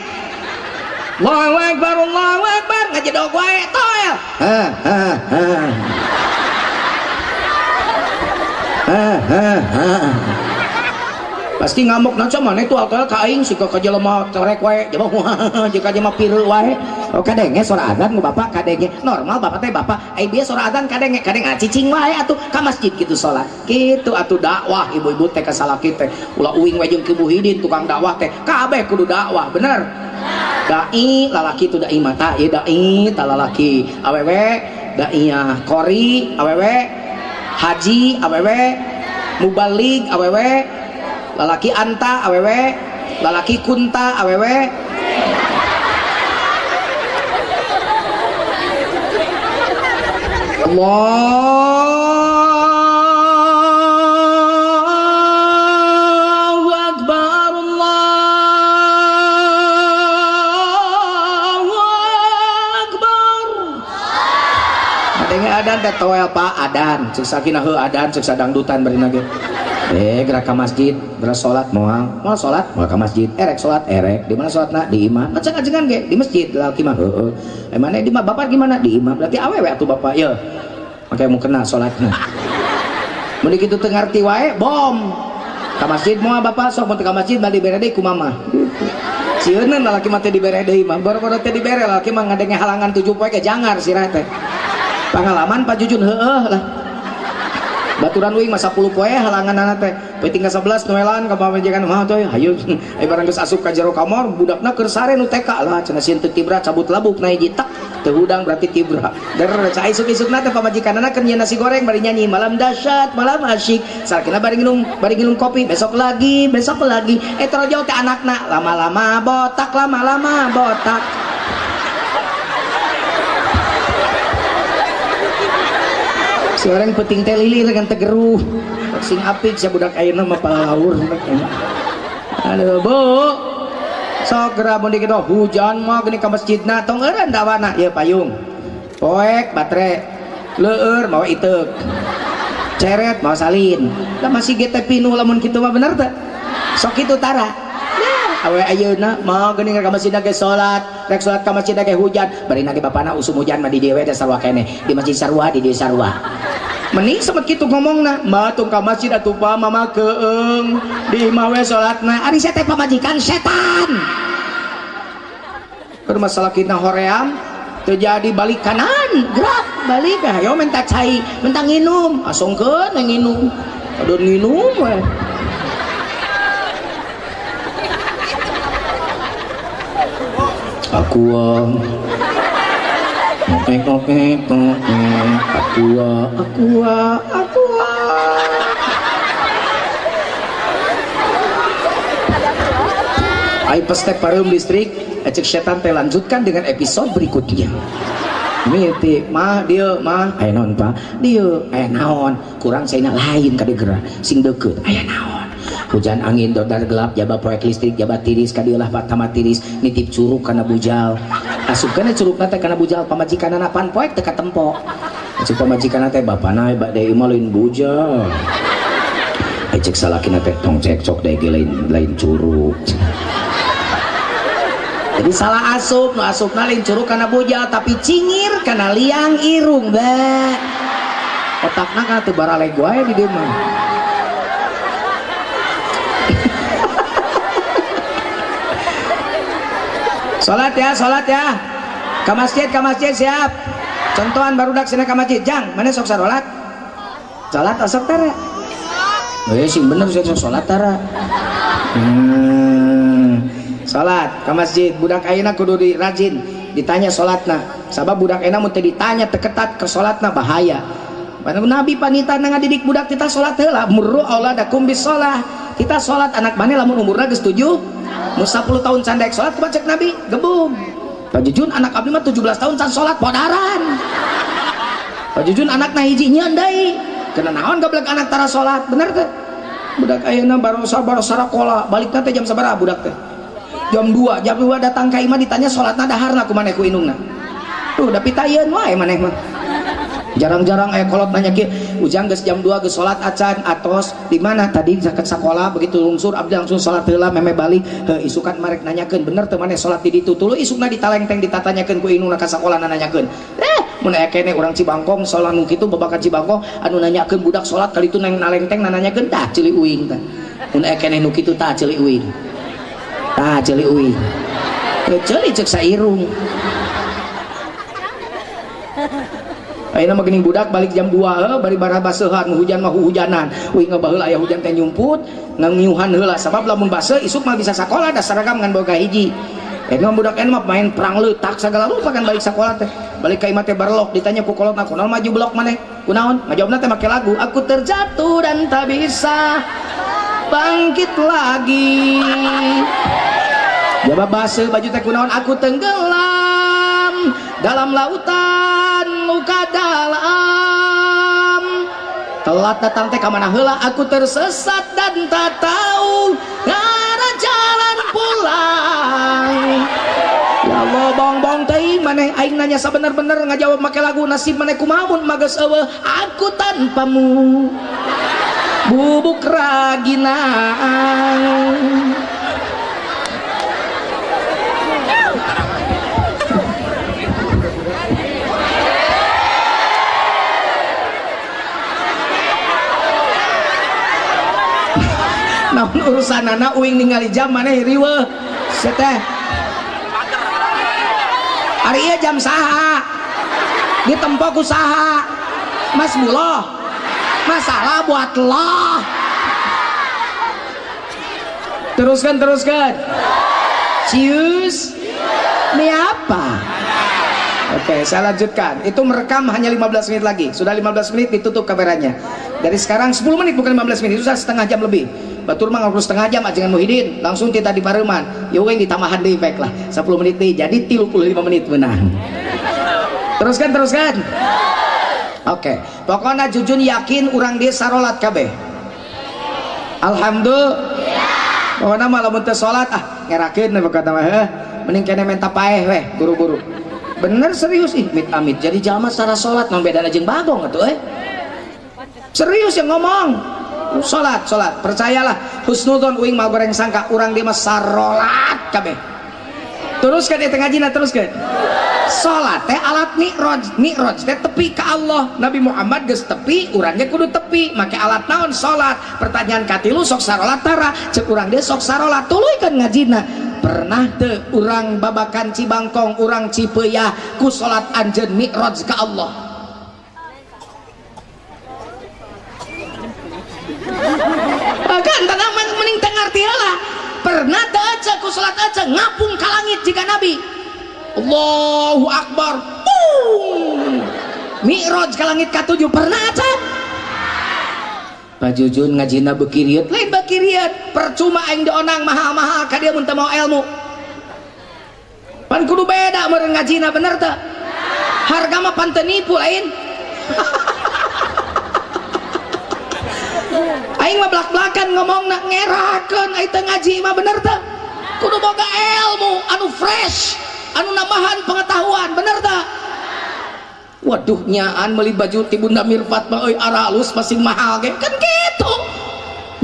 Allahu akbar Allahu akbar ngajedog wae toel. Ha ha ha. Ha ha ha. Pasti ngamuk naca maneh tuh alkohol ka aing siga ka jelema torek wae jelema jika jelema pireul wae. Oh kadenge sora adzan ku bapak kadenge normal bapak teh bapak ai bieu sora adzan kadenge kadenge cicing wae atuh ka masjid kitu salat kitu atuh dakwah ibu-ibu teh ka salaki teh ulah uing we jeung Ki Muhidin tukang dakwah teh kabeh kudu dakwah bener dai lalaki tu dai mata ieu dai ta lalaki awewe daiyah qori awewe haji awewe mubalig awewe lalaki anta awewe lalaki kunta awewe. Allahu akbar Allahu akbar. Kadenge adan teh toel Pak adan ceuk sakina heuh adan ceuk sadangdutan bari nage. Gerak ka masjid, gerak salat moal. Moal salat, moal ka masjid. Erek salat, erek. Di mana salatna? Di imah. Macam ajengan ge di masjid lalaki mah heueuh. Mana di imah bapak gimana? Di imah. Berarti awewe atuh bapak ye. Make mau kena salatna. Mun kitu teu ngarti wae, bom. Ka masjid moal bapak sok mun teu ka masjid bali dibere deui ku mama. Sieuneun lalaki mah teh dibere deui mah. Boro-boro teh dibere lalaki mah ngadenge halangan 7 poe ge jangar sirah teh. Pangalaman Pak Jujun heueuh lah. Baturan uing mah 10 poe halanganana teh. Peuting ka 11 noelan ka pamajikan mah teh hayu ai barang geus asup ka jero kamar budakna keur sare nu TK lah cenah sieun teu tibra cabut labuk na hiji tak teu hudang berarti tibra. Der cai isuk-isukna teh pamajikanana keur nyieun nasi goreng bari nyanyi malam dahsyat malam asyik salakina bari nginum kopi besok lagi eh terojol teh anakna lama-lama botak lama-lama botak. Si orang penting teh lilir dengan tegeruh sing apik sia budak ayeuna mah palaur. Aduh bu sok geura mun dikitu hujan mah geuning ka masjidna tong eureun dawana ieu payung poek batre leueur mawa iteuk ceret mawa salin lah masih ge teh pinuh lamun kitu mah bener teh sok kitu tara. Awe ayeuna mah geuning ka masjidna ge salat rek salat ka masjidna ge hujan bari na ge bapana usum hujan mah di dieu we teh sarua keneh di masjid sarua di dieu sarua mending semet kitu ngomongna mah tong ka masjid atuh pa mama keung di imah we salatna ari sia teh pamajikan setan keur masalah kita hoream teu jadi balik kanan gerak balik hayo minta cai minta nginum asongkeun we nginum aduh nginum we. Aqua oke aqua aqua aqua. Ai pestek pareum listrik ecek setan teh lanjutkan dengan episode berikutnya. Miti mah dieu mah aya naon Pak dieu aya naon kurang saina lain ka digeura sing deukeut aya naon Hujan angin dodar gelap jaba proyek listrik jaba tiris kadieulah batama tiris nitip curug kana bujal. Asupkeun curugna teh kana bujal pamajikanana pan poek teu katempo. Cek pamajikanna teh bapana bade ieu mah lain bujal. Cek salakina teh tong cekcok deui ge lain curug. Jadi salah asup, nu asupna lain curug kana bujal tapi cingir kana liang irung bae. Otakna kana teu baraleg wae di dieu mah. Salat ya, salat ya. Ka masjid siap. Contohan barudak cenah ka masjid, jang, mana sok sarolat? Salat osok tara. Sing bener sok salat tara. Salat ka masjid, budak ayeuna kudu dirajin ditanya salatna. Sabab budak ayeuna mun teu ditanya teu ketat ke salatna bahaya. Nabi panitan ngadidik budak kita salat heula, murru auladakum bis shalah. Kita salat anak maneh lamun umurna geus 7, mun 10 tahun can daek salat kumaha cek Nabi? Gebug. Pak Jujun anak abdi mah 17 tahun can salat podaran. Pak Jujun anakna hiji nyeun deui. Kena naon gablek anak tara salat, bener teh? Budak ayeuna baru sarakola, balikna teh jam sabaraha budak teh? Jam 2, jam 2 datang ka imah ditanya salatna daharna ku maneh ku indungna. Tuh da pitayeun wae maneh mah. Jarang-jarang aya kolot nanya kieu, ujang geus jam 2 geus salat acan atos di mana tadi saket sakola begitu lungsur abdi langsung salat heula meme balik heuh isukan marek nanyakeun bener teu maneh salat di ditu tuluy isukna ditalengteng ditatanyakeun ku indungna ka sakola nanyakeun. Mun aya keneh urang Cibangkong salat nu kitu babakan Cibangkong anu nanyakeun budak salat kali itu nang nalengteng nanyakeun tah ceuli uing tah. Mun aya keneh nu kitu tah ceuli uing. Tah ceuli uing. Teu ceuli ceuk sairung. Ayeuna mah geuning budak balik jam 2 heuh bari barabaseuhan hujan mah hujanan. Uing baheula aya hujan teh nyumput ngangiuhan heula sabab lamun baseuh isuk mah bisa sakola da seragam ngan boga hiji. Eta mah budak eta mah main perang leutak sagala rupa kan balik sakola teh. Balik ka imah teh barelok ditanya ku kolotna kunaon maju blok maneh? Kunaon? Ngajawabna teh make lagu aku terjatuh dan tak bisa bangkit lagi. Jawab baseuh baju teh kunaon? Aku tenggelam dalam lautan luka dalam. Telat datang teh ka mana heula aku tersesat dan tak tahu arah jalan pulang. Ya Allah bong-bong teuing maneh aing nanya sabener-bener ngajawab make lagu nasib maneh kumaha mun mageus eueuh aku tanpamu bubuk raginang. Naon urusanana uing ningali jam maneh riweuh seteh. Ari ieu jam saha? Ditempo ku saha? Mas Buloh. Masalah buat lo. Teruskan, teruskan. Cius. Ini apa? Oke, saya lanjutkan. Itu merekam hanya 15 menit lagi. Sudah 15 menit ditutup kameranya. Dari sekarang 10 menit bukan 15 menit, sudah setengah jam lebih. Batur mah ngobrol setengah jam ajengan Muhyiddin, langsung kita di pareman. Ya weng ditambahan deui baik lah. 10 menit deui jadi 35 menit menang. Teruskan, teruskan. Oke, pokoknya Jujun yakin urang dia sarolat kabeh. Alhamdulillah. Pokoknya mah lamun teu salat ah ngerakeun we pokokna mah heuh. Mending kene menta paeh weh buru-buru. Bener serius ih mit amit jadi jalma secara salat naon bedana jeung bagong atuh euy. Serius yang ngomong. Salat, salat. Percayalah husnudzon uing mal goreng sangka urang dia mah sarolat kabeh. Teruskan eta ngajina teruskan. Salat teh alat mi'raj, mi'raj teh tepi ka Allah. Nabi Muhammad geus tepi, urangnya kudu tepi. Make alat naon salat? Pertanyaan katilu sok sarolat tara, cek urang dia sok sarolat tuluykeun ngajina. Pernah teu urang babakan Cibangkong, urang Cipeuya ku salat anjeun mi'raj ka Allah? Kan tanah mending teu ngarti heula. Pernah teu aja ku salat aja ngapung ka langit jika Nabi. Allahu Akbar. Boom. Mi'raj ka langit ka-7 pernah aja? Pak Jujun ngajina bekiriet, lain bekiriet. Percuma aing dionang mahal-mahal ka dia mun teu mau ilmu. Pan kudu beda meureun ngajina bener teu? Harga mah pan teu nipu lain. Aing mah blak-blakan ngomongna ngerakeun aing teu ngaji mah bener teu? Kudu boga ilmu anu fresh, anu nambahan pengetahuan, bener teu? Waduh nyaan meuli baju ti Bunda Mirfat mah euy aralus masih mahal ge kan kitu.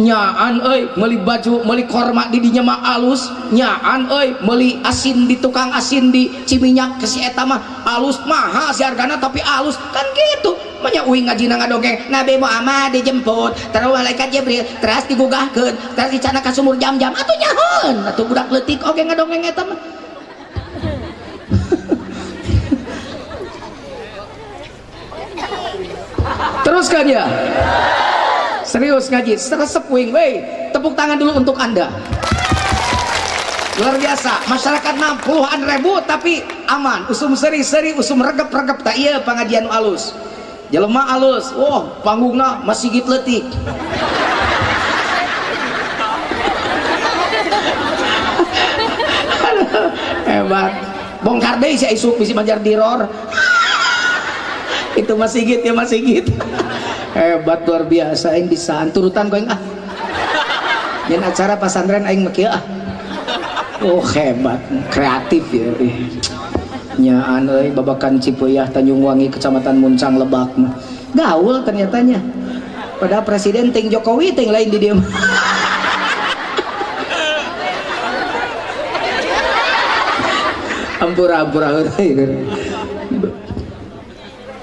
Nyaan euy meuli baju meuli korma di dinya mah alus, nyaan euy meuli asin di tukang asin di Ciminyak ke si eta mah alus mahal si hargana tapi alus kan kitu. Manya uing ngajina ngadongeng Nabi Muhammad dijemput terus malaikat Jibril terus digugahkeun terus dicana ka sumur jam-jam atuh nyaheun atuh budak leutik oge ngadongeng eta mah. Teruskan ya. Serius ngaji, resep wing, wey. Tepuk tangan dulu untuk Anda. Luar biasa, masyarakat 60-an ribu tapi aman. Usum seri-seri, usum regep-regep tak iya pengajian alus. Jelema alus, wah panggungna masih git leutik. Hebat. Bongkar deui si isuk bisi majar diror. Itu masih git ya masih git. Hebat luar biasa aing bisa turutan ku aing ah. Nyen acara pasantren aing mah kieu ah. Oh hebat, kreatif ya. Nyaan euy babakan Cipeuah Tanjung Wangi Kecamatan Muncang Lebak mah. Gaul ternyatanya. Padahal presiden ting Jokowi ting lain di dieu. Ampura ampura euy.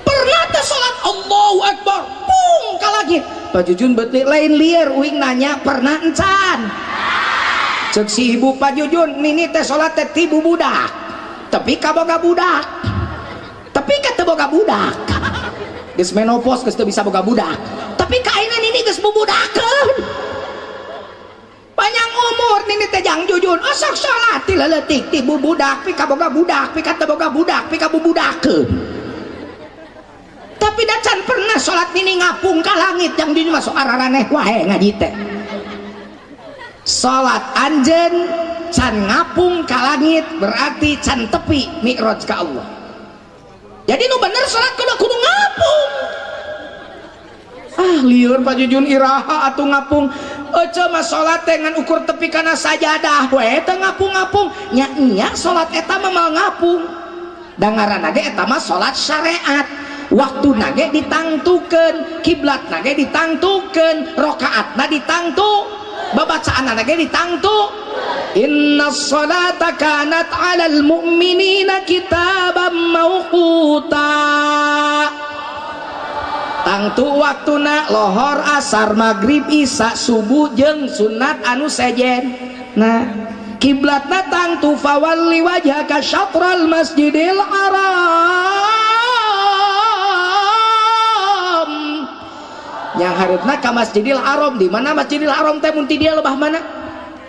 Pernah teh salat Allahu Akbar pung ka langit. Pak Jujun betul lain liar uing nanya pernah encan. Cek si ibu Pak Jujun nini teh salat teh tibu budak. Tapi kaboga budak. Tapi ka teu boga budak. Geus menopause geus teu bisa boga budak. Tapi ka ayeuna nini geus bubudakeun. Panjang umur nini teh jang Jujun osok salat ti leutik tibu budak pi kaboga budak pi ka teu boga budak pi ka bubudakeun. Tapi dacan pernah salat nini ngapung ka langit yang di masuk araraneh wae ngaji teh. Salat anjeun can ngapung ka langit berarti can tepi mi'raj ka Allah. Jadi nu bener salat kudu ngapung. Ah lieur Pak Jujun iraha atuh ngapung. Ece mah salat teh ngan ukur tepi kana sajadah we teu ngapung-ngapung. Nya nya salat eta mah moal ngapung. Da ngaranna ge eta mah salat syariat. Waktu nage ditangtukeun, kiblat nage ditangtukeun, rakaatna ditangtu, babacaan nage ditangtu. Inna sholata kanat 'alal mu'minina kitaban mauquta. Tangtu waktuna lohor, asar, maghrib, isya, subuh jeung sunat anu sejen. Nah, kiblatna tangtu fawalli wajhaka syatral masjidil haram. Yang hareupeuna ka Masjidil Haram. Di mana Masjidil Haram teh mun ti dieu lebah mana?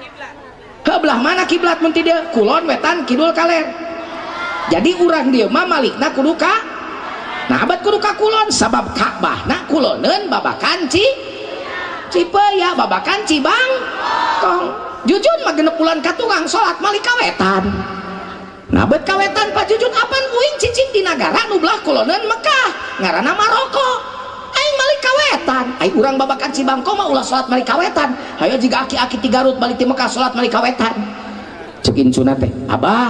Kiblat. Ke belah mana kiblat mun ti dieu? Kulon, wetan, kidul, kaler. Jadi urang dieu mah malikna kudu ka nah abad kudu ka kulon sabab Ka'bahna kuloneun babakan Cipeuya, babakan Cibangkong. Jujun mah genep bulan ka tukang salat malik ka wetan. Nah abad ka wetan Pak Jujun apan uing cicing di nagara nu belah kuloneun Mekah ngaranna Maroko. Aing malik kawetan, aing urang babakan Cibangkong mah ulah salat malik kawetan. Hayo jiga aki-aki ti Garut balik ti Mekah salat malik kawetan. Ceuk incuna teh, abah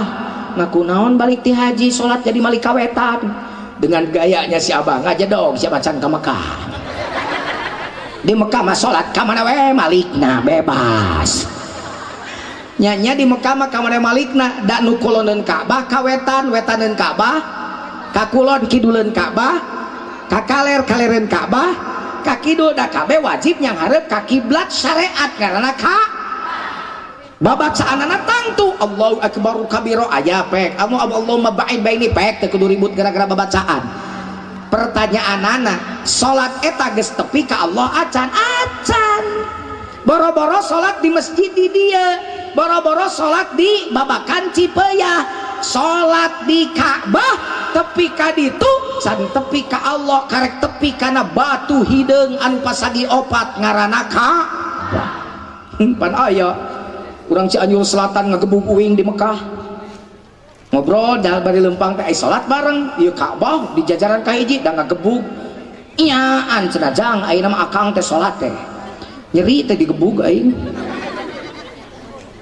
ngaku naon balik ti haji salat jadi malik kawetan. Dengan gayanya si abah ngajedog si macan ka Mekah. Di Mekah mah salat ka mana we malikna bebas. Nya-nya di Mekah mah ka mana malikna da nu kuloneun Ka'bah kawetan, wetaneun Ka'bah, ka kulon kiduleun Ka'bah, ka kaler kalereun Ka'bah, ka kidul da kabeh wajib yang hareup ka kiblat syariat karena ka babacaanana tangtu Allahu akbar kabiro aya pek anu Allahumma ba'id baini pek teu kudu ribut gara-gara babacaan. Pertanyaanana salat eta geus tepi ka Allah acan acan. Boro-boro salat di masjid di dieu, boro-boro salat di babakan Cipeuah, salat di Ka'bah tepi ka ditu can tepi ka Allah karek tepi kana batu hideung anu pasagi opat ngaranna Ka'bah. Pan aya urang Cianjur Selatan ngagebug uing di Mekah ngobrol dah bari lempang teh salat bareng ieu Ka'bah di jajaran kahiji da ngagebug nyaan cenah jang ayeuna mah akang teh salat teh Nyeri teh digebug aing.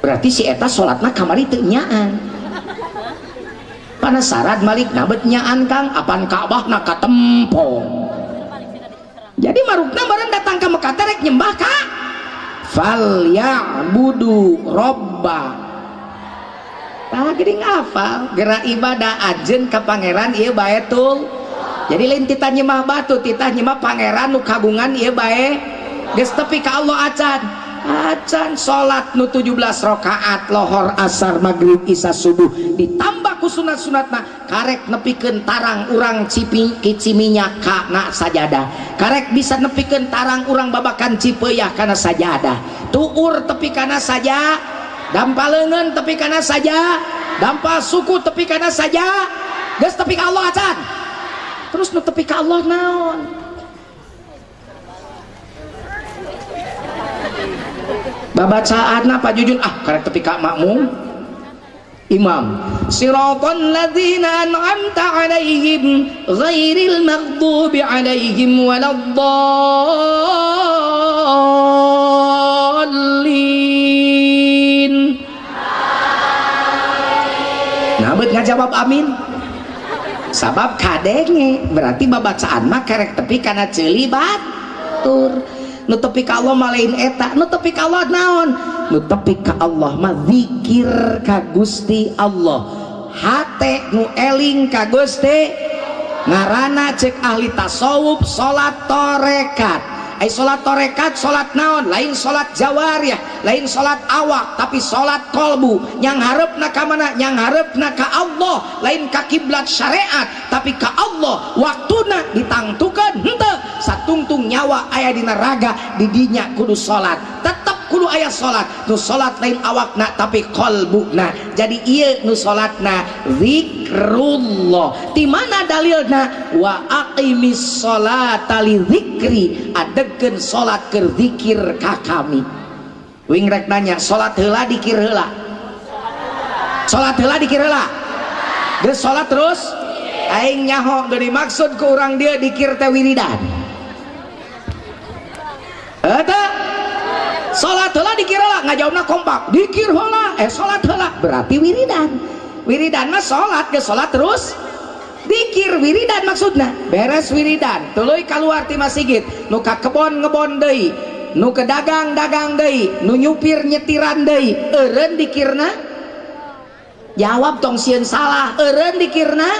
Berarti si eta salatna kamari teu nyaan. Penasaran Malik nabet nyaan Kang, apan Ka'bahna katempong. Jadi marukna bareng datang ke Mekah teh rek nyembah ka fal ya'budu robba. Tah geuning hafal gerak ibadah ajeun ka pangeran ieu baetul. Jadi lain titah nyembah batu, titah nyembah pangeran nu kagungan ieu bae. Geus tepi ka Allah acan. Acan salat nu 17 rakaat lohor asar maghrib isya subuh ditambah ku sunat-sunatna karek nepikeun tarang urang cipi kici minyak kana sajadah. Karek bisa nepikeun tarang urang babakan cipeuah kana sajadah. Tuur tepi kana saja, dampal leungeun tepi kana saja, dampal suku tepi kana saja. Geus tepi ka Allah acan. Terus nu tepi ka Allah naon? Babacaanna Pak Jujun ah karek tepi ka makmum imam siratal ladzina an'amta 'alaihim ghairil maghdubi 'alaihim waladdallin. Nah bet ngajawab amin sabab kadenge berarti babacaan mah karek tepi kana ceuli batur. Nu tepi ka Allah mah lain eta, nu tepi ka Allah naon? Nu tepi ka Allah mah zikir ka Gusti Allah. Hate nu eling ka Gusti ngaranna cek ahli tasawuf salat tarekat. Ai salat tarekat salat naon? Lain salat jawariah, lain salat awak, tapi salat kolbu. Yang harepna ka mana? Yang harepna ka Allah, lain ka kiblat syariat, tapi ka Allah. Waktuna ditangtukeun henteu satungtung nyawa aya dina raga di dinya kudu salat. Tetep kudu aya salat. Nu salat lain awakna tapi kolbuna. Jadi ieu nu salatna zikrullah. Di mana dalilna? Wa aqimis salata li zikri, adegkeun salat keur zikir ka kami. Wing rek nanya, salat heula dikir heula? Salat heula dikir heula? Geus salat terus aing nyaho geus dimaksud ku urang dieu dikir teh wiridan. Eta salat heula dikir heula ngajawabna kompak dikir heula salat heula berarti wiridan. Wiridan mah salat geus salat terus dikir wiridan maksudna. Beres wiridan tuluy kaluar ti masjid nu ka kebon ngebon deui, nu ke dagang dagang deui, nu nyupir nyetiran deui, eureun dikirna? Jawab tong sieun salah, eureun dikirna?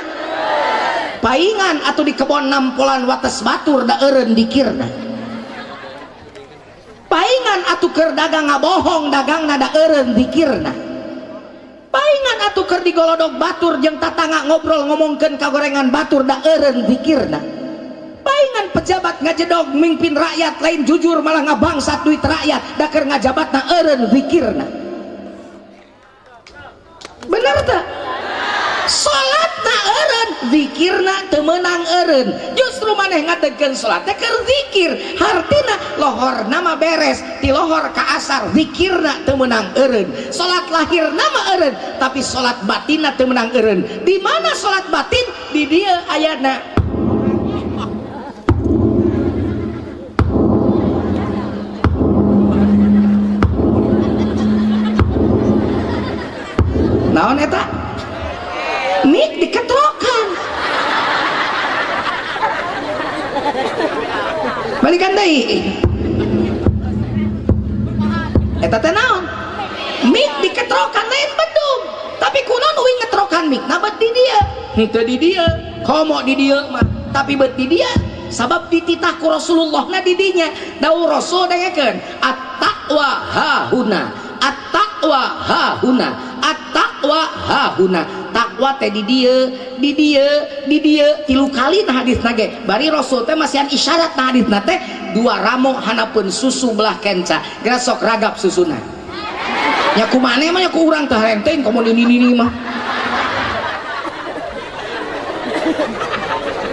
Paingan atuh di kebon nampolan wates batur da eureun dikirna. Paingan atuh keur dagang ngabohong dagangna da eureun dikirna. Paingan atuh keur digolodog batur jeung tatangga ngobrol ngomongkeun kagorengan batur da eureun dikirna. Paingan pejabat ngajedog mimpin rakyat lain jujur malah ngabangsat duit rakyat da keur ngajabatna eureun zikirna. Bener teu? Salatna eureun, zikirna teu meunang eureun. Justru maneh ngadegkeun salat teh keur zikir, hartina lohorna mah beres, ti lohor ka asar zikirna teu meunang eureun. Salat lahirna mah eureun, tapi salat batinna teu meunang eureun. Di mana salat batin? Di dieu ayana. Naon eta? Mik diketrokan. Balikan deui. Eta teh naon? Mik diketrokan lain bedung. Tapi kunaon uing ngetrokan mik? Nah bet di dieu. Henteu di dieu. Komo di dieu mah, tapi bet di dieu. Sabab dititah ku Rasulullah na di dinya. Dawuh Rasul dengekeun, at-taqwa hahuna. At-taqwa hahuna. At-taqwa hahuna. Takwa teh di dieu, di dieu, di dieu tilu kali nah hadisna ge. Bari Rasul teh masihan isyarat nah hadisna teh dua ramo hanapeun susu belah kenca. Geura sok ragap susuna. Nya kumaneh mah nya ku urang teh renteng komo di nini mah.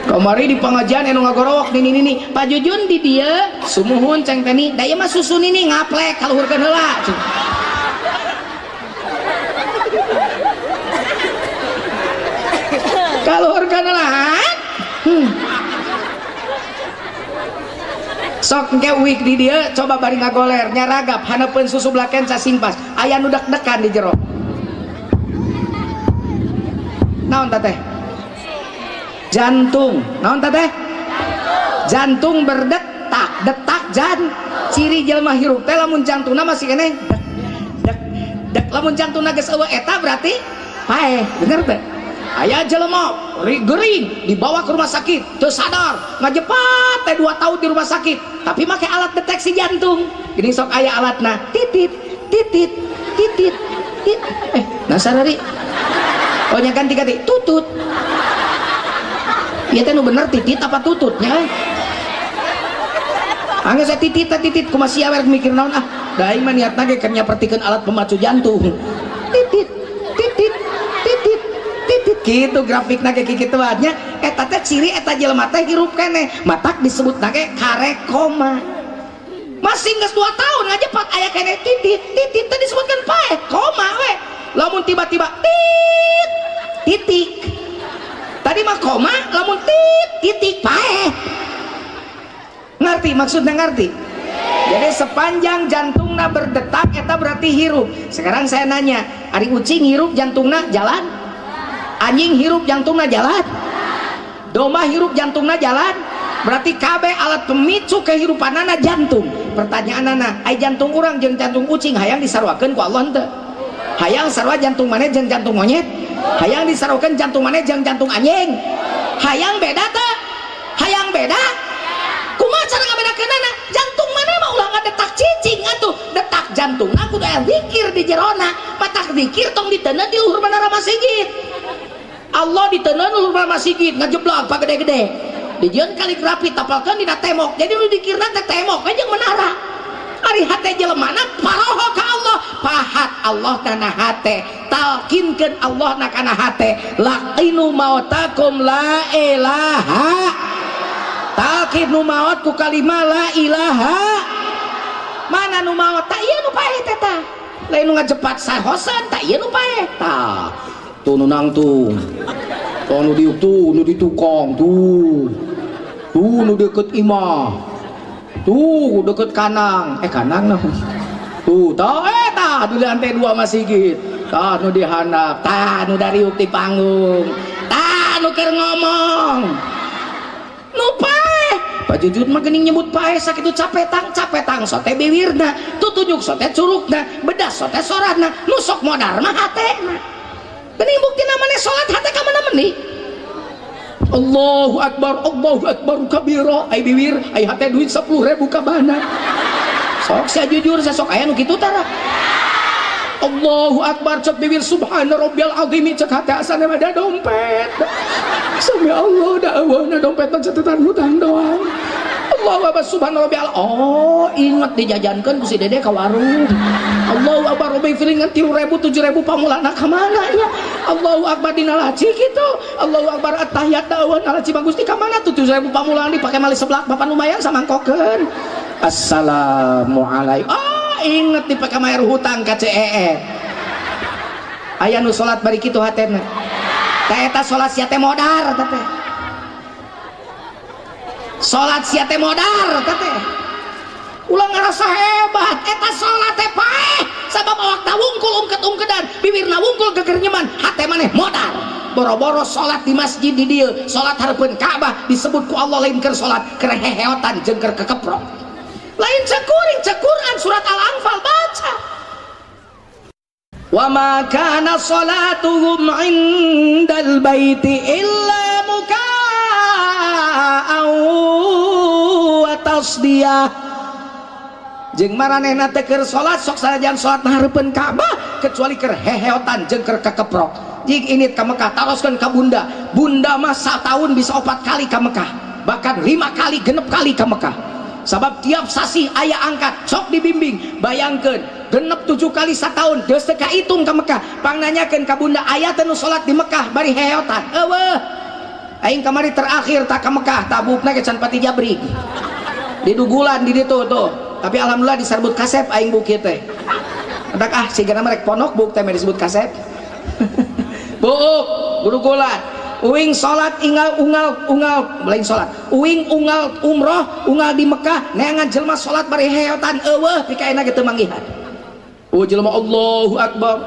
Kamari di pengajian anu ngagorowok di nini nini. Pak Jujun di dieu sumuhun ceng teh ni. Da ieu mah susu nini ngaplek kaluhurkeun heula. Kaluhurkeun heula. Sok engke uik di dieu coba bari ngagoler nyaragap haneupeun susu kenca sing pas aya nu deg-degan di jero. Naon teh? Jantung. Naon teh? Jantung berdetak, detak jan. Ciri jelema hirup teh lamun jantungna masih keneh dek dek dek, lamun jantungna geus eueuh eta berarti paeh, bener teh? Aya jelema gering dibawa ke rumah sakit teu sadar ngajepat teh 2 tahun di rumah sakit tapi make alat deteksi jantung. Gini sok aya alatna titit titit titit tit nasarari oh nya ganti-ganti tutut. Ieu teh nu bener titit apa tututnya? Anggeus saya titit titit kumaha sia we mikir naon ah. Da aing mah niatna ge keur nyapertikeun alat pemacu jantung. Titit titit titit titit gitu grafikna ge kikituan nya. Eta teh ciri eta jelema teh hirup keneh. Matak disebutna ge karek koma. Masih geus 2 tahun ngajepat aya keneh titit titit teh disebutkeun paeh koma we. Lamun tiba-tiba tit titik. Tadi mah koma, lamun tit titik paeh. Ngerti maksudnya, ngerti? Jadi sepanjang jantungna berdetak eta berarti hirup. Sekarang saya nanya, ari ucing hirup jantungna jalan? Anjing hirup jantungna jalan? Domba hirup jantungna jalan? Berarti kabeh alat pemicu kehidupanana jantung. Pertanyaanana, ai jantung urang jeung jantung ucing hayang disaruakeun ku Allah henteu? Hayang sarua jantung maneh jeung jantung monyet? Hayang disaruakeun jantung maneh jeung jantung anjing? Hayang beda teu? Hayang beda? Kumaha cara ngabedakeunana? Jantung maneh mah ulah ngadetak cicing atuh. Detak jantungna kudu aya zikir di jerona. Matak zikir tong diteundeun di luhur menara masjid. Allah diteundeun luhur menara masjid ngajeblag pagede-gede. Dijieun kaligrafi tapalkeun dina tembok. Jadi nu dikirna teh tembok we jeung menara. Ari hate jelemana paroho ka Allah, pahat Allah kana hate, talkinkeun Allah na kana hate. Laqinu mautakum la ilaha. Talkin nu maot ku kalima la ilaha. Mana nu maot? Tak ieu nu paeh teh tah. Lain nu ngajepat sahosan, tak ieu nu paeh. Tah, tuh nu nangtung. Tuh nu diuk tuh, nu di tukang tuh. Tuh nu deket imah. Tuh deket kanang. Kanang nah. Tuh, tah tah di lantai 2 masjid. Tah nu di handap, tah nu dariuk di panggung. Tah nu keur ngomong. Nu paeh. Pak Jujut mah geuning nyebut paeh sakitu capetang, capetang sote biwirna, tutunjuk sote curugna, bedas sote sorana, nu sok modar mah hatena. Geuning buktina maneh salat hate ka mana meni? Allahu akbar, Allahu akbar kabira, ai biwir, ai hate duit 10.000 ka bana. Sok sia jujur, sia sok aya nu kitu tara. Allahu akbar cek bibir subhana rabbiyal azim cek hate asana mah da dompet. Sami Allah da eueuhna dompet mah catatan hutang doang. Allahu akbar subhana rabbiyal. Oh, inget dijajankeun ku si Dede ka warung. Allahu akbar robby feeling ngan 3.000 7.000 pamulana ka mana ya? Allahu akbar dina laci kitu. Allahu akbar attahiyat da eueuhna laci bagus di ka mana tuh 7.000 pamulaan dipake mali seblak bapak lumayan samangkokeun. Assalamualaikum. Oh, inget dipake mayar hutang ka CEE. Aya nu salat bari kitu hatena. Tah eta salat sia teh modar teh teh. Salat sia teh modar teh teh. Ulah ngarasa hebat, eta salat teh paeh sabab awakna wungkul ungket-ungkedan, bibirna wungkul gegernyeman, hate maneh modar. Boro-boro salat di masjid di dieu, salat hareupeun Ka'bah disebut ku Allah lain keur salat, keur heheotan jeung keur kekeprok. Lain cekuring cekuran surat Al-Anfal baca. Wa ma kana salatuhum indal baiti illa muka'an wa tasdiyah. Jeung maranehna teh keur salat sok sanajan salat hareupeun Ka'bah kecuali keur heheotan jeung keur kekeprok. Jig init ka Mekah taroskeun ka bunda. Bunda mah satahun bisa 4 kali ka Mekah, bahkan 5 kali 6 kali ka Mekah. Sabab tiap sasi aya angkat sok dibimbing. Bayangkeun genep 7 kali satahun geus teu kahitung ka Mekah. Pangnanyakeun ka bunda aya teh nu salat di Mekah bari heheotan. Eueuh. Aing kamari terakhir tak ka Mekah tabukna ge can pati jabrig. Didugulan di ditu tuh. Tapi alhamdulillah disarbut kasep aing bukit teh. Entak ah sigana mah rek ponok buk teh disebut kasep. Buuk gudugulan. Uing salat ingal unggal unggal lain salat. Uing unggal umroh, unggal di Mekah, neangan jelema salat bari heotan eueuh pikaena ge teu manggihan. Oh jelema Allahu Akbar.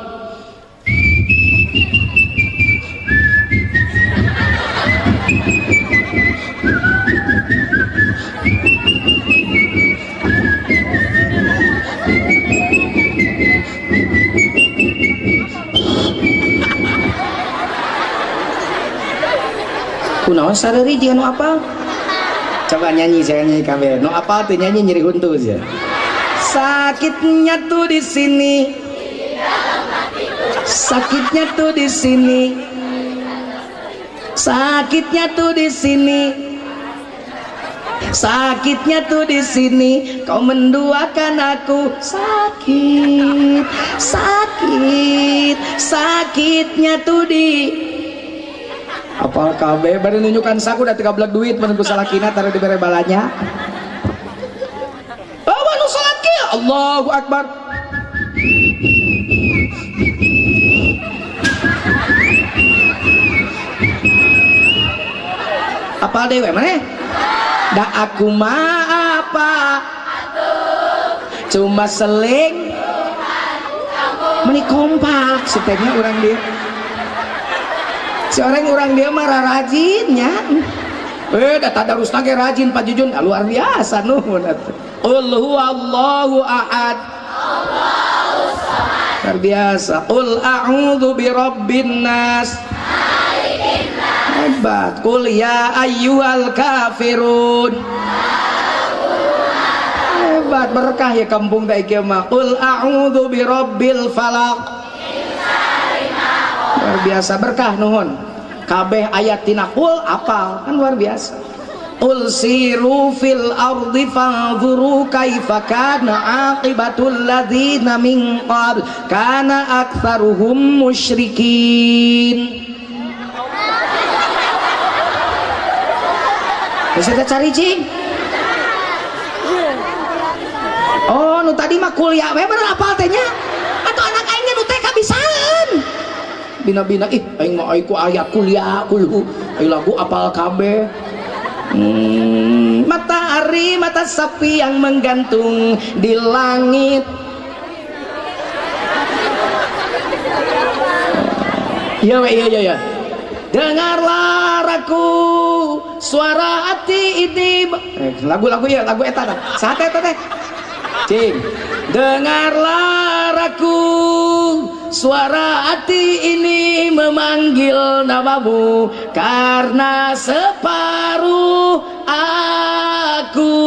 Kunaon sareuri jeung nu apal? Coba nyanyi, saya nyanyi kabeh. Nu apal teu nyanyi nyeri huntu sia. Sakitnya tuh di sini. Sakitnya tuh di sini. Sakitnya tuh di sini. Sakitnya tuh di sini. Kau menduakan aku. Sakit, sakit, sakitnya tuh di. Apal kabeh bari nunjukan saku da 13 duit mun ku salakina taruh dibere balanya. Oh, nu salat kieu Allahu Akbar. Apal dewe maneh? Da aku mah apa? Cuma seling. Meni kompak si teh nya urang dia. Si orang dia mah rajinnya. Da tadarusna ge rajin Pak Jujun, luar biasa nuhun atuh. Qul huwallahu ahad. Allahu samad. Luar biasa. Qul a'udzu birabbin nas. Malikin nas. Hebat. Qul ya ayyuhal kafirun. Hebat, berkah ya kampung teh ieu mah. Qul a'udzu birabbil falaq. Luar biasa berkah nuhun. Kabeh ayat tina qul apal kan luar biasa. Qul siru fil ardi fanzuru kaifa kana aqibatul ladzina min qabl kana aktsaruhum musyrikin. Bisa kita cari cing? Oh, nu tadi mah kuliah we bener apal teh nya? Atau anak aing nu TK bisaan. Bina-bina ih aing mah ku ayat kuliah kulhu aing lagu apal kabeh. Matahari mata sapi yang menggantung di langit. Iya iya iya iya. Dengarlah raku suara hati ini. Lagu-lagu ya lagu eta tah. Saha teh eta teh? Cing. Dengarlah raku suara hati ini memanggil namamu karena separuh aku.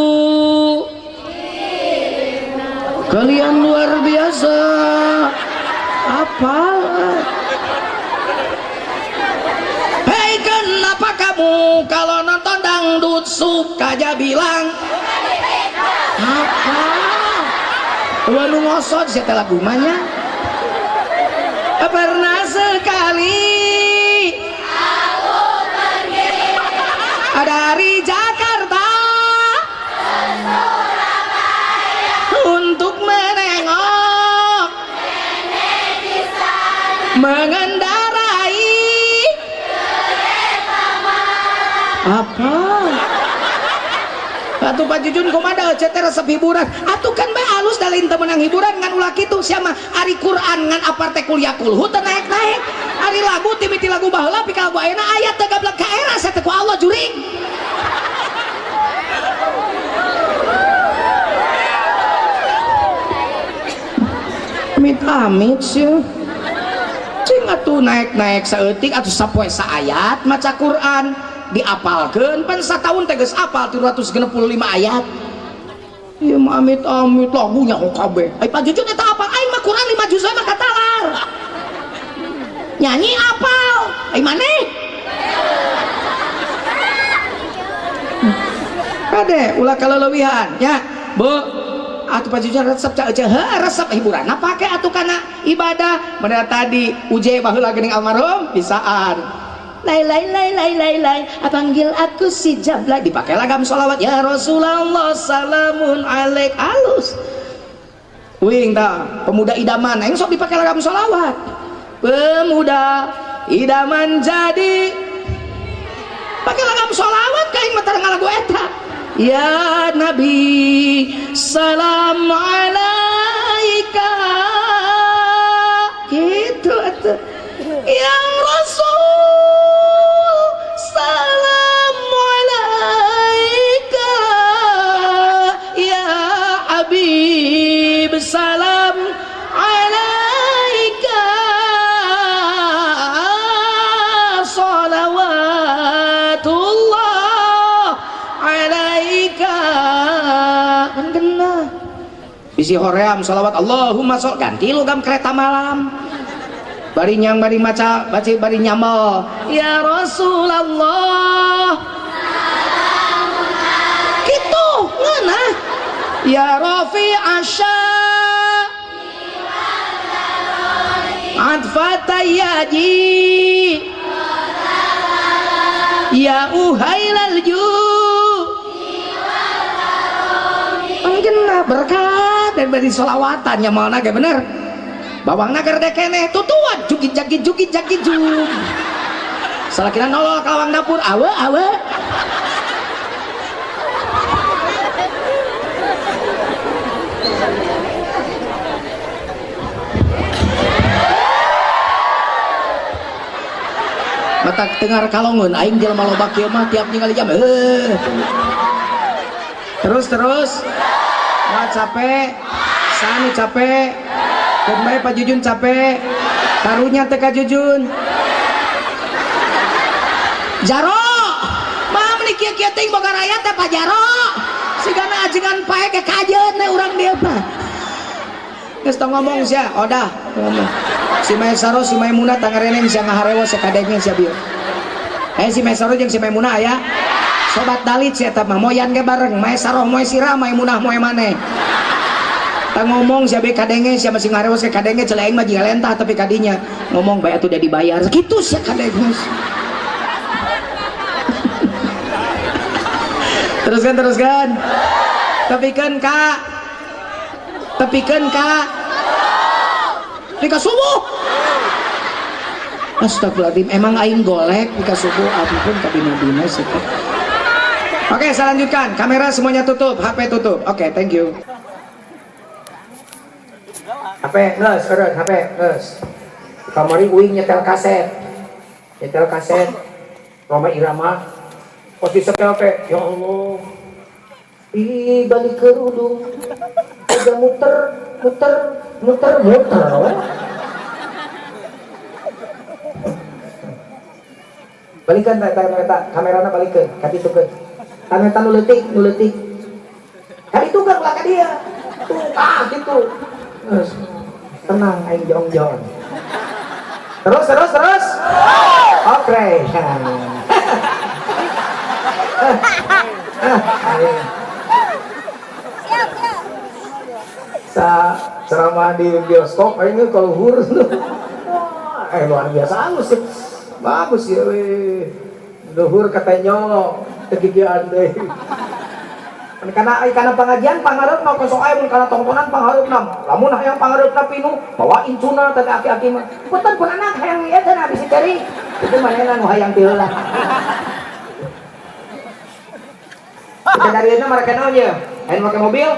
Kalian luar biasa. Apa? Hei, kenapa kamu kalau nonton dangdut suka aja bilang apa? Waduh ngosot sia teh lagu mah nya. Pernah sekali aku pergi dari Jakarta ke Surabaya untuk menengok nenek di sana mengendarai kereta malam. Apa? Atuh Pak Jujun kumaha teh resep hiburan. Atuh kan bae alus da lain teu meunang hiburan ngan ulah kitu sia mah ari Quran ngan aparte kuliah kulhu teu naek-naek. Ari lagu timiti lagu baheula pika lagu ayeuna aya teu gablek ka era sia teh ku Allah juring. Amit-amit sia. Cing atuh naek-naek saeutik atuh sapoe saayat maca Quran. Diapalkeun pan sataun teh geus apal 365 ayat. Ieu mah amit-amit lagunya ku kabeh. Ai Pak Jujun eta apal aing mah Quran 5 juz mah katalar. Nyanyi apal. Ai maneh? Kade ulah kaleulewihan nya. Bu, atuh Pak Jujun resep ca euceuh, heuh resep hiburan. Nah pake atuh kana ibadah. Bener tadi uje baheula geuning almarhum bisaan. Lai lai lai lai lai lai, panggil aku si Jablay, dipakai lagam sholawat ya Rasulullah salamun alaik alus. Wing ta pemuda idaman, aing sok dipakai lagam sholawat. Pemuda idaman jadi Pake lagam sholawat ka aing mah tara ngalagu eta. Ya Nabi salam alaika. Gitu atuh. Ya Rasul salam alaika. Ya Habib salam alaika. Salawatullah alaika. Kan kena bisi hoream salawat Allahumma sol ganti logam kereta malam. Bari nyang bari maca baca bari nyamel ya Rasulullah gitu ngeunah ya Rafi asya adfatayaji ya uhailal ju mungkin berkat dan bari solawatan nyamelna ge bener. Bawangna gerde keneh tutuan jugit jagit jugit jagit jug. Salakina nolol ka lawang dapur awe awe. Mata tengar kalongeun aing jelema loba kieu mah tiap ningali jam heuh. Terus terus. Wah capek. Sanu capek. Keun bae Pak Jujun capek. Karunya teh ka Jujun. Jaro. Mah meuni kieu-kieu teuing boga rayat teh Pak Jaro. Sigana ajengan pae ke kajeun we urang dieu mah. Geus tong ngomong sia, odah ngomong. Si Maesaro si Maimunah tangareneng sia ngaharewo sakadenge sia bieu. Si Maesaro jeung si Maimunah aya. Sobat dalit sia eta mah moyan ge bareng, Maesaro moe sirah, Maimunah moe maneh. Tang ngomong sia be kadenge sia masih ngarewas ke kadenge celah aing mah jiga lentah tapi kadinya ngomong bae atuh udah dibayar kitu sia kadenge. Teruskan teruskan. Tepikeun ka. Tepikeun ka. Pika subuh. Astagfirullahaladzim, emang aing golek pika subuh ampun kabina-bina sih. Oke, saya lanjutkan. Kamera semuanya tutup, HP tutup. Oke, thank you. HP geus, eureun HP geus. Kamari uing nyetel kaset. Nyetel kaset Rhoma Irama. Pas disetel teh, ya Allah. Ih, balik kerudung. Udah muter, muter, muter, muter. Balikan eta kamerana balikeun, ka ditu keun. Tanu eta nu leutik, nu leutik. Ka ditu keun ulah ka dia. Tuh, ah gitu. Terus tenang aing jong-jong. Terus terus terus. Oke. Sa ceramah di bioskop aing kalau luhur. Wah, luar biasa halus sih. Bagus ya weh. Luhur katanya teu gigian deui. Karena karena pengajian pangareupna kosong aya mun kana tongtonan pangareupna. Lamun hayang pangareupna pinuh, bawa incuna teh aki-aki mah. Punten pun anak hayang ieu teh bisi ceri. Itu manehna nu hayang ti heula. Kita dari eta mereka naon ye? Hayang make mobil?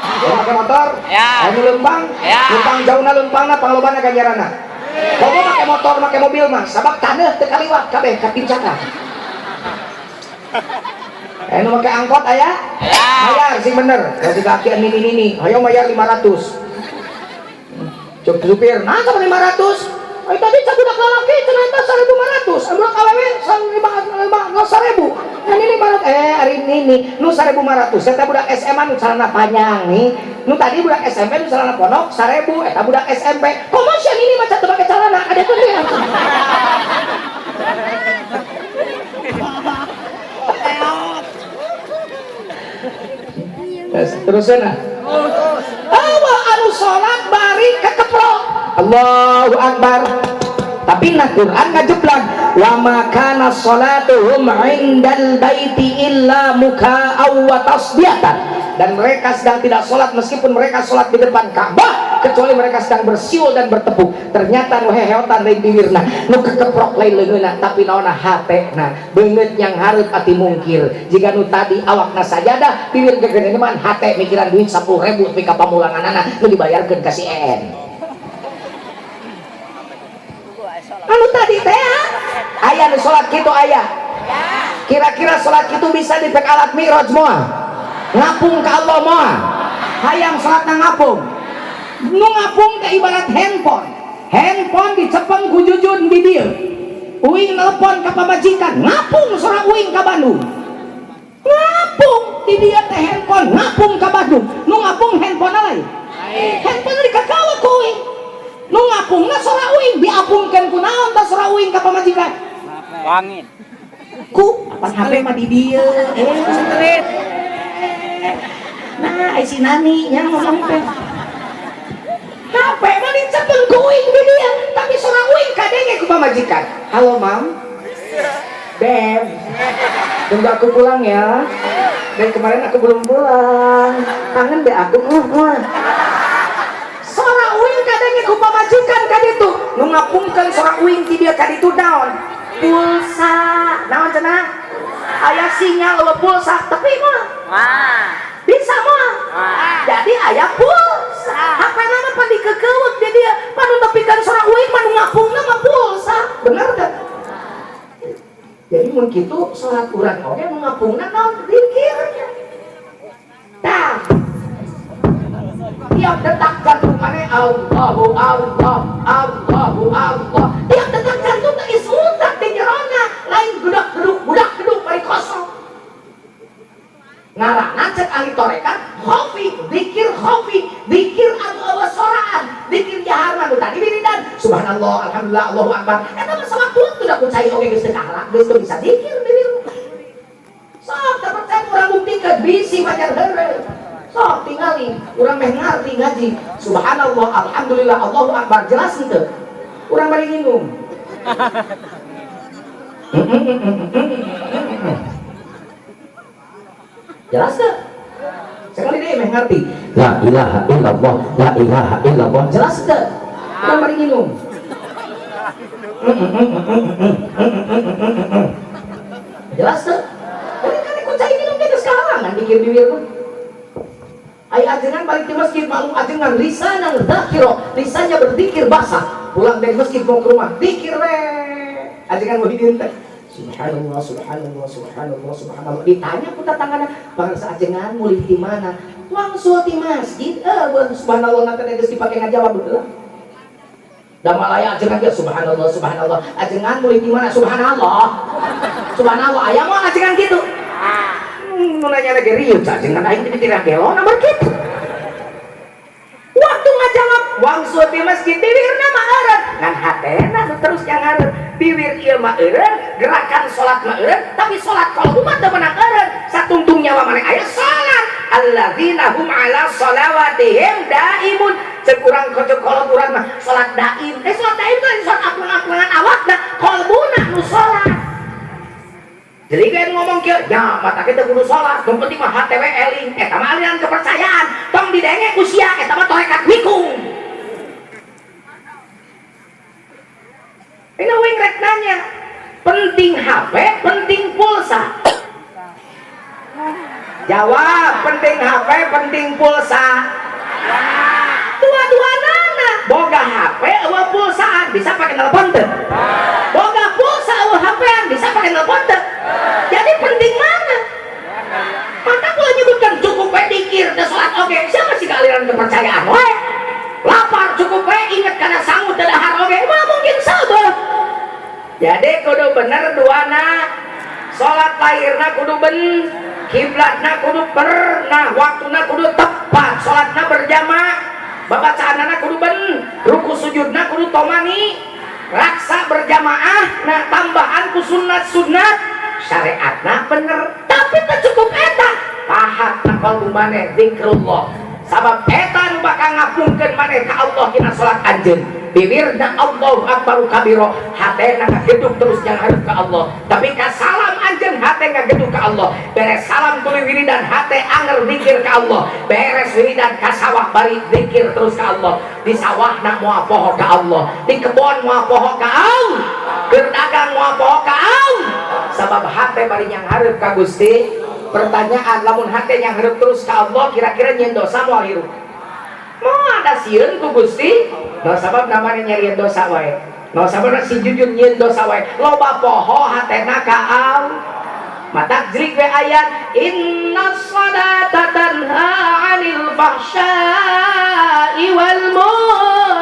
Hayang make motor? Hayang leumpang? Leumpang jauhna leumpangna panglobana ganjaranna. Komo make motor, make mobil mah sabab taneuh teu kaliwat kabeh kapincakan. Nu make angkot aya? Bayar sing bener. Da siga aki nini-nini, hayo bayar 500. Cuk supir, nah sama 500. Ai tadi cak budak lalaki cenah eta 1500, budak awewe 1000. Nah ini 500, ari nini nu 1500 eta budak SMA nu celana panjang nih. Nu tadi budak SMP nu celana pondok 1000 eta budak SMP. Komo sia nini mah teu make celana, ada tuh dia. Terus ah. Awa anu salat bari kekeprok. Allahu Akbar. Tapi nah Quran ngajeplag wa ma kana salatuhum indal baiti illa muka'aw wa tasdiyatan. Dan mereka sedang tidak sholat meskipun mereka sholat di depan Ka'bah kecuali mereka sedang bersiul dan bertepuk. Ternyata nu heheotan lain bibirna, nu kekeprok lain leungeunna, tapi naonna hatena. Beungeut yang hareup ati mungkir. Jika nu tadi awakna sajadah, bibir gegeneman, hate mikiran duit 10.000 tepi ka pamulanganana nu dibayarkeun ka si En. Anu tadi teh aya nu salat kitu aya. Kira-kira salat kitu bisa dipek alat mi'raj moal? Ngapung ka Allah moal? Hayang salatna ngapung. Nu ngapung teh ibarat handphone. Handphone dicepeng ku jujun di dieu. Uing nelpon ka pamajikan, ngapung sora uing ka Bandung. Ngapung di dieu teh handphone, ngapung ka Bandung. Nu ngapung handphone lain. Handphone dikakawa ku uing. Nu ngapungna sora uing, diapungkeun ku naon tah sora uing ka pamajikan?
Wangin.
Ku apan HP mah di dieu.
Sentrit.
Nah, ai si Nani nya ngomong teh. HP mah dicepeng ku uing di dieu, tapi sora uing kadenge ku pamajikan. Halo, Mam. Beb. Tunggu aku pulang ya. Dan kemarin aku belum pulang. Kangen deh aku. Muah. Sora uing kadenge ku pamajikan ka ditu. Nu ngapungkeun sora uing ti dieu ka ditu naon? Pulsa. Naon cenah? Aya sinyal eueuh pulsa, tapi mah
Wah.
bisa mah.
Wah.
Jadi aya pulsa. HP nama pan dikekeuweuk di dia, pan nu nepikeun sora uing mah nu ngapungna mah pulsa. Bener teh? Jadi mun kitu salat urang oge nu ngapungna naon zikirnya. Tah. Tiap detak jantung maneh Allahu Allah, Allahu Allah. Tiap detak jantung teh geus mutak di jerona, lain gedak-geduk, budak-geduk bari kosong. Ngarana cek ahli torekat khofi, zikir khofi, zikir anu eueuh soraan, zikir jahar mah nu tadi wiridan subhanallah, alhamdulillah, Allahu akbar. Eta mah sawaktu-waktu da ku cai oge geus teu kahalak, geus teu bisa zikir bibir. Sok teu percaya urang buktikeun bisi wajar heureuy. Sok tingali, urang meh ngarti ngaji. Subhanallah, alhamdulillah, Allahu akbar, jelas henteu? Urang bari nginum. Jelas teu? Sekali deh meh ngerti. La ilaha illallah, la ilaha illallah. Jelas teu? Urang bari nginum. Jelas teu? Jadi kan ikut cai minum ge geus kahalangan dikir bibir mah. Ai ajengan balik di masjid maklum ajengan lisanan dzakiro, lisannya berzikir basah. Pulang dari masjid mau ke rumah, zikir we. Ajengan Muhyiddin teh. Subhanallah, subhanallah, subhanallah, subhanallah. Ditanya ku tetanggana, bangsa ajengan mulih di mana? Wangsul di masjid. Subhanallah nanti geus dipake ngajawab heula. Da malaya ajengan ge subhanallah, subhanallah. Ajengan mulih di mana? Subhanallah. Subhanallah, aya moal ajengan kitu. Nu nanya lagi rieu ajengan aing teh dikira gelo nomor kitu. Waktu ngajawab wangsul di masjid bibirna mah eureun, ngan hatena nu terus yang eureun. Bibir ieu mah eureun, gerakan salat mah eureun, tapi salat kalbu mah teu meunang eureun. Satungtung nyawa maneh aya salat. Alladzina hum ala shalawatihim daimun. Cek urang kocok kolot urang mah salat daim. Salat daim teh salat aplang-aplangan awakna, kalbuna nu salat. Jadi kan ngomong kieu, ya mata kita kudu salat, nu penting mah hate we eling, eta mah aliran kepercayaan, tong didenge ku sia, eta mah tarekat wikung. Ini wing rek nanya, penting HP, penting pulsa. Jawab, penting HP, penting pulsa. Dua-dua nana, boga HP, eueuh pulsaan, bisa pakai telepon teu? Boga pulsa, eueuh HP-an, bisa pakai telepon teu? Jadi penting mana? Maka kalau nyebutkan cukup we dikir teh salat oge, siapa sih aliran kepercayaan we? Lapar cukup we inget kana sangut teu dahar oge, mah mungkin sabar. Jadi kudu bener duana. Salat lahirna kudu ben, kiblatna kudu pernah, waktuna kudu tepat, salatna berjamaah, babacaanana kudu ben, ruku sujudna kudu tomani, raksa berjamaah, nah tambahan ku sunat-sunat, syariatna bener, tapi teu cukup eta, pahat na kalbu maneh zikrullah. Sabab eta nu bakal ngapungkeun maneh ka Allah dina salat anjeun. Bibirna Allahu akbaru kabiro, hatena ngageduk terus yang harus ke Allah. Tapi ka salam anjeun hate ngageduh ka Allah. Beres salam tuluy wiridan hate anger zikir ka Allah. Beres wiridan ka sawah bari zikir terus ka Allah. Di sawahna moal poho ka Allah, di kebon moal poho ka Allah, keur dagang moal poho ka Allah. Sabab hate bari nyanghareup ka Gusti. Pertanyaan, lamun hate nyanghareup terus ka Allah, kira-kira nyieun dosa moal hirup? Moal ada sieun ku Gusti. No sabab namanya nyieun dosa wae. No sabab si jujur nyieun dosa wae. Loba poho hatena ka Allah. Mata jrik we ayat inna sholata tanha 'anil fahsya'i wal munkar.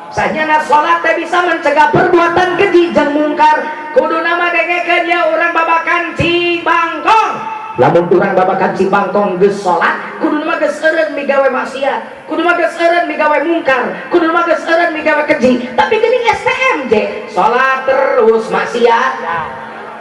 Sanyana salat teh bisa mencegah perbuatan keji jeung mungkar. Kudu nama dengekeun ya urang babakan Cibangkong. Lamun urang babakan Cibangkong geus salat, kudu mah geus eureun migawe maksiat, kudu mah geus eureun migawe mungkar, kudu mah geus eureun migawe keji. Tapi geuning STMJ, salat terus maksiat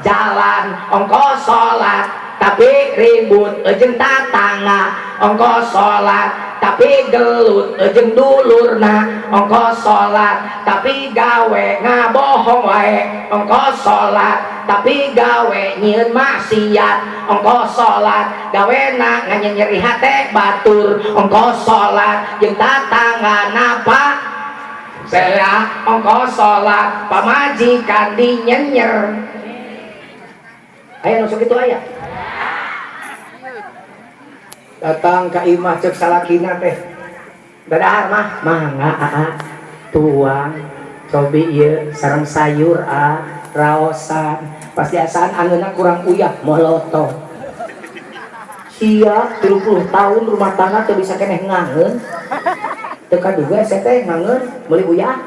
jalan, ongko salat tapi ribut jeung tatangga, ongko salat tapi gelut jeung dulurna, ongko salat tapi gawe ngabohong wae, ongko salat tapi gawe nyieun maksiat, ongko salat gawena nganyeri hate batur, ongko salat jeung tatangga napa saya, ongko salat pamajikan dinyenyer. Aya nu sok kitu aya. Datang ka imah cek salakina teh. Dadahar mah mangga aa tuang cobi ieu sareng sayur a raosan pasti asaan angeunna kurang uyah molotot. Sia 30 tahun rumah tangga teu bisa keneh ngangeun. Teu kaduga saya teh ngangeun meuli uyah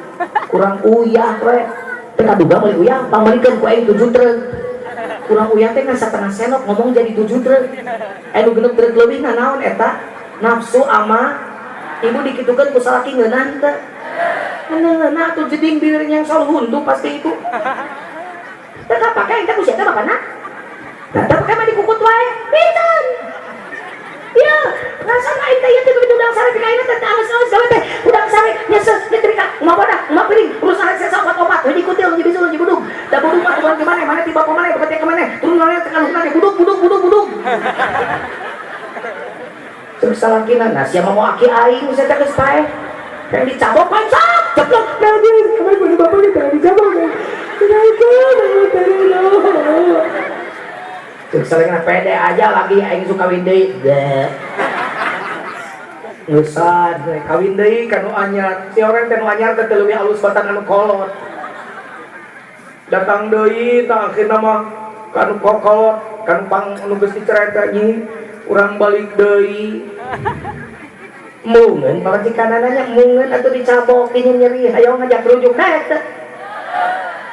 kurang uyah we. Teu kaduga meuli uyah pangmeulikeun ku aing 7 truk. Kurang uyah teh ngan satengah senok ngomong jadi 7 truk. Anu genep truk leuwih naon eta? Nafsu ama ibu dikitukeun ku salaki ngeunah teu. Ngeunah atuh jeding bibir yang sol huntu pasti ibu. Teu kapake teh ku sia teh bapana. Teu pake mah dikukut wae. Pican. Ya, ngasana aing teh ieu teh begitu udang sare pikaina teh alus-alus gawe teh. Udang sare nyeseh nyetrika kumaha badah, kumaha piring, urusan sesa opat-opat, heuh dikutil heuh bisul heuh budug. Da budug mah kumaha gimana, mana tiba mana, beketek ke mana, turun mana tekan luhurna budug budug budug budug. Cek salakina, nah sia mah mau aki aing sia teh geus paeh. Yang dicabok pan sok, ceplok. Nah dia kemarin boleh bapak kita dicabok. Cek salakina pede aja lagi aing suka kawin deui. Ngeusan kawin deui ka nu anyar. Si orang teh nu anyar teh leuwih alus batan anu kolot. Datang deui tah akhirna mah ka nu kolot, kan pang nu geus dicerai teh nyi urang balik deui. Mungeun pamajikanana mungeun atuh dicabok ini nyeri hayang ngajak rujuk teh.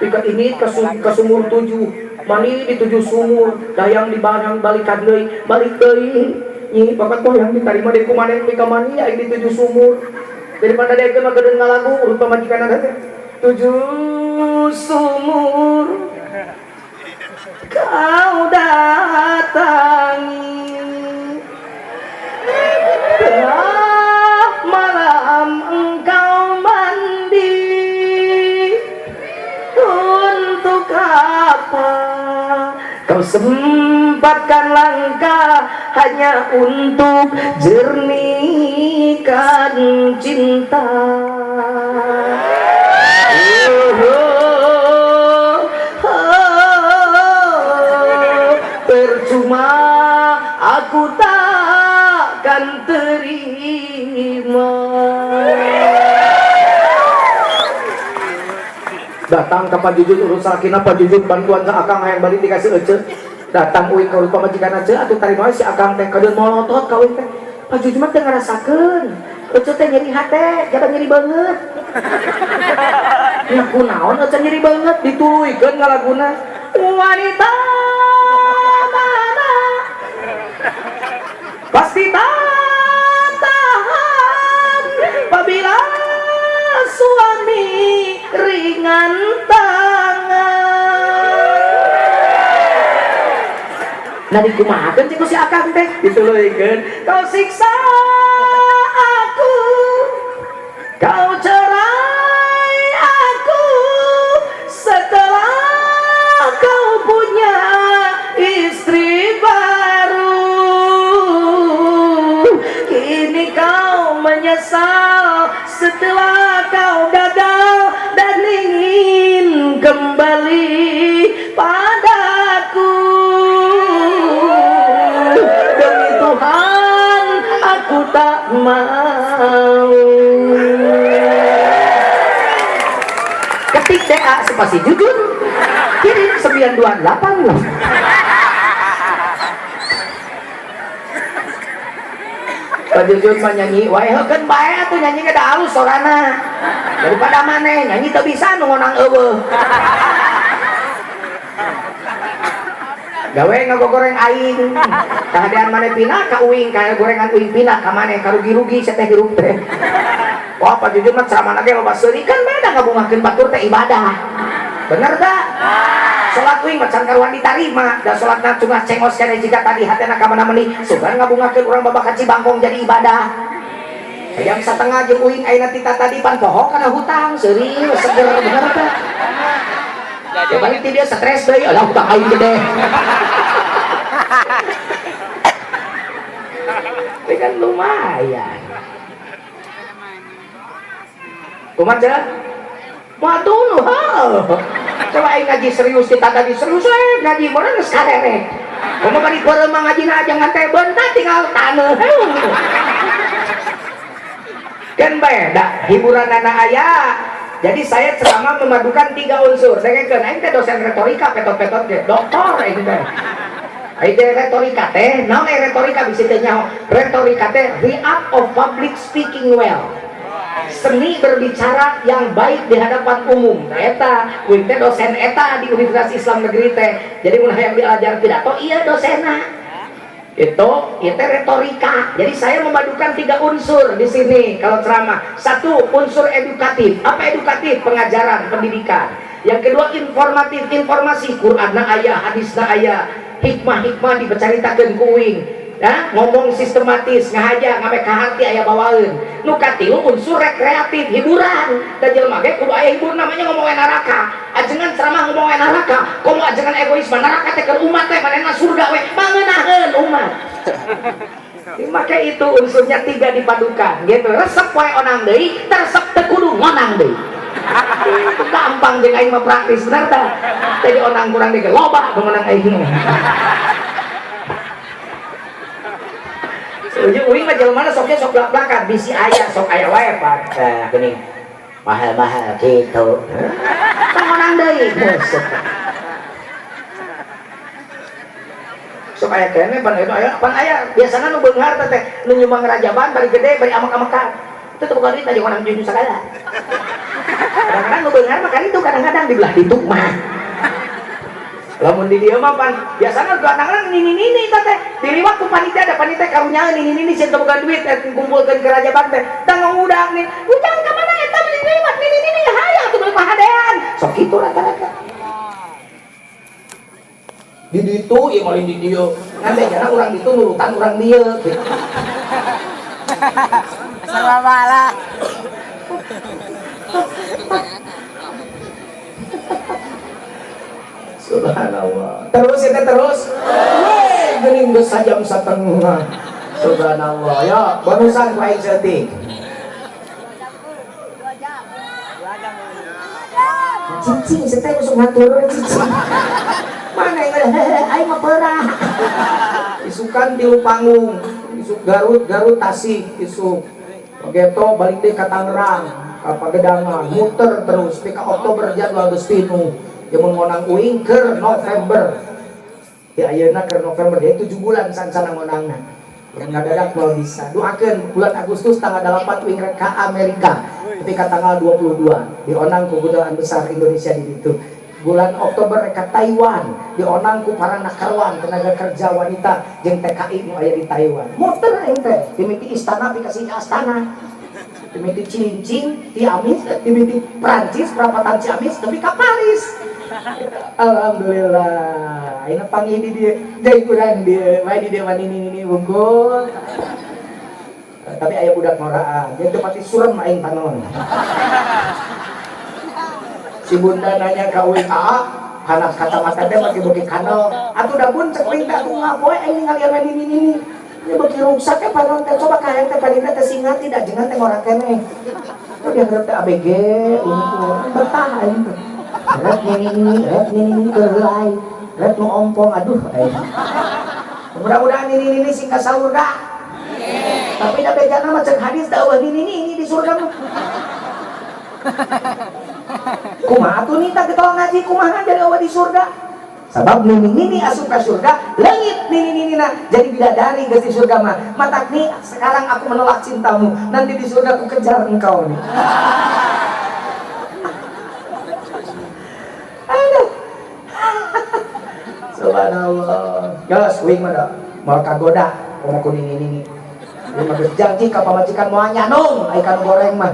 Ikat ini ke sumur 7, mandi di 7 sumur, dayang di barang balikan deui, balik deui. Nyi bapak tuh yang diterima deui ku maneh ka mani aing di 7 sumur. Daripada deui mah geudeun ngalagu urut pamajikanana teh. 7 sumur kau datangi, tengah malam engkau mandi, untuk apa kau sempatkan langkah hanya untuk jernihkan cinta. Percuma aku takkan terima. Datang ke Pak Jujun urus salakina, Pak Jujun bantuan ke akang hayang balik dikasih ece. Datang uing ka urus pamajikan ece atuh tarima si akang teh kadeun molotot ka uing teh. Pak Jujun mah teu ngarasakeun. Ece teh nyeri hate, jangan nyeri banget. Nya kunaon ece nyeri banget dituluykeun ngalaguna. Wanita mana pasti tak tahan apabila suami ringan tangan. Nah dikumahakeun cik ku si akang teh dituluykeun kau siksa aku, kau cerai aku, setelah menyesal setelah kau gagal dan ingin kembali padaku. Demi Tuhan aku tak mau. Ketik DA spasi jujur, kirim 9288. Pak Jujun mah nyanyi, wae heukeun bae atuh nyanyi ge da alus sorana. Daripada maneh nyanyi teu bisa nu ngonang eueuh. Gawe ngagogoreng aing. Kahadean maneh pina ka uing, ka gorengan uing pina ka maneh karugi-rugi sia teh hirup teh. Wah, Pak Jujun mah ceramahna ge loba seuri kan beda ngabungahkeun batur teh ibadah. Bener tah? Salat uing mah can karuan ditarima, da salatna cungah cengos keneh jika tadi hatena ka mana meuni, sugan ngabungahkeun urang babakan Cibangkong jadi ibadah. Jam setengah jeung uing ayeuna tita tadi pan poho kana hutang, seuri seger bener teh. Ya balik ti dia stres deui, alah hutang aing gede. Ini kan lumayan. Kumaha teh? Waduh, heuh. Coba aing ngaji serius kita tadi serius ngaji mana geus karerek. Kumaha bari peureum mah ngajina jangan teh beunta tinggal taneuh. Kan beda hiburan anak aya. Jadi saya ceramah memadukan 3 unsur. Dengekeun aing teh dosen retorika petot-petot ge, doktor aing teh. Aing teh retorika teh, naon retorika bisi teh nyaho. Retorika teh the art of public speaking well. Seni berbicara yang baik di hadapan umum. Nah, eta kuing teh dosen eta di Universitas Islam Negeri teh. Jadi mun hayang diajar pidato iya dosenna. Itu retorika. Jadi saya memadukan 3 unsur di sini kalau ceramah. 1, unsur edukatif. Apa edukatif? Pengajaran, pendidikan. Yang kedua informatif, informasi Quran na aya, hadis na aya, hikmah-hikmah dibecaritakeun ku uing. Ya, ngomong sistematis, ngahaja, ngame ka hati aya bawaeun. Nu katilu unsur rekreatif, hiburan. Da jelema ge kudu aya hiburan namanya ngomongin neraka. Ajengan ceramah ngomongin neraka, komo ajengan egoisme neraka teh keur umat teh manehna surga we, mangeunaheun umat. Maka itu unsurnya 3 dipadukan gitu. Resep wae onang deui, teresep teu kudu ngonang deui. Itu gampang jeung aing mah praktis bener tah. Jadi onang kurang deui loba nu ngonang aing. Uing uing mah jelema soknya sok belak-belakan bisi aya sok aya wae Pak. Tah geuning. Mahal-mahal gitu. Tong onang deui. Sok aya keneh pan itu aya pan aya biasana nu beunghar teh nu nyumbang rajaban bari gede bari amak-amakan. Itu teu boga duit aja onang jujur sagala. Kadang-kadang nu beunghar mah kan itu kadang-kadang di belah ditu mah. Lamun di dieu mah pan biasana kadang-kadang nini-nini teh diliwat ku panitia ada panitia karunyaeun nini-nini sieun teu boga duit kumpulkeun ke rajaban teh. Tah ngundang nih, "Ujang ka mana eta beli liwat nini-nini hayang atuh beli pahadean." Sok kitu rata-rata. Di ditu ieu mah di dieu. Ngan teh jana urang ditu nurutan urang dieu gitu.
Serba malah.
Subhanallah. Terus itu terus. Weh, geuning geus sajam satengah. Subhanallah. Ya, bonusan ku aing saeutik. Cicing teh usuk ngatur cicing. Mana yang aing mah peurah. Isukan tilu panggung, isuk Garut, Garut Tasik, isuk Geto balik deui ka Tangerang, ka Pagedangan, muter terus di ka Oktober jadwal geus pinu. Mun ngonang uing keur November. Ya ayeuna keur November dia 7 bulan sansana ngonangna. Yang ngadadak mau bisa. Doakeun bulan Agustus tanggal 8 uing rek ka Amerika. Ketika tanggal 22 dionang ku Kedutaan Besar Indonesia di ditu. Bulan Oktober rek ka Taiwan, dionang ku para nakarwan tenaga kerja wanita jeung TKI nu aya di Taiwan. Muter aing teh, dimimpi istana dikasih astana. Dimimpi Cilincing, Ciamis, dimimpi Prancis, perapatan Ciamis, tapi ka Paris. Alhamdulillah. Ayeuna panggih di dieu, deui urang dieu, bae di dieu mah nini-nini bungkul. Tapi aya budak ngoraan, dia teu pati surem aing panon. Si bunda nanya ka uing, "Aa, kana kacamata teh make beuki kanal." Atuh da bun cek uing teh atuh ngapoe aing ningali nini-nini. Ini beuki ruksak ya panon teh coba kahayang teh kadina teh singa tidak jengan teh ngora keneh. Tuh dianggap teh ABG unggul betah aing teh. Rek nini keulai, rek nu ompong aduh aing. Mudah-mudahan nini sing ka saurga. Tapi da bejana mah ceuk hadis da eueuh nini di surga mah. Kumaha atuh nita getol ngaji kumaha jadi eueuh di surga? Sabab nini asup ka surga, leungit nini na jadi bidadari geus di surga mah. Matak nih sekarang aku menolak cintamu, nanti di surga aku kejar engkau nih. Aduh. Subhanallah. Geus uing mah da moal kagoda komo ku nini-nini. Ieu mah geus janji ka pamajikan moal nyanung ai kanu goreng mah.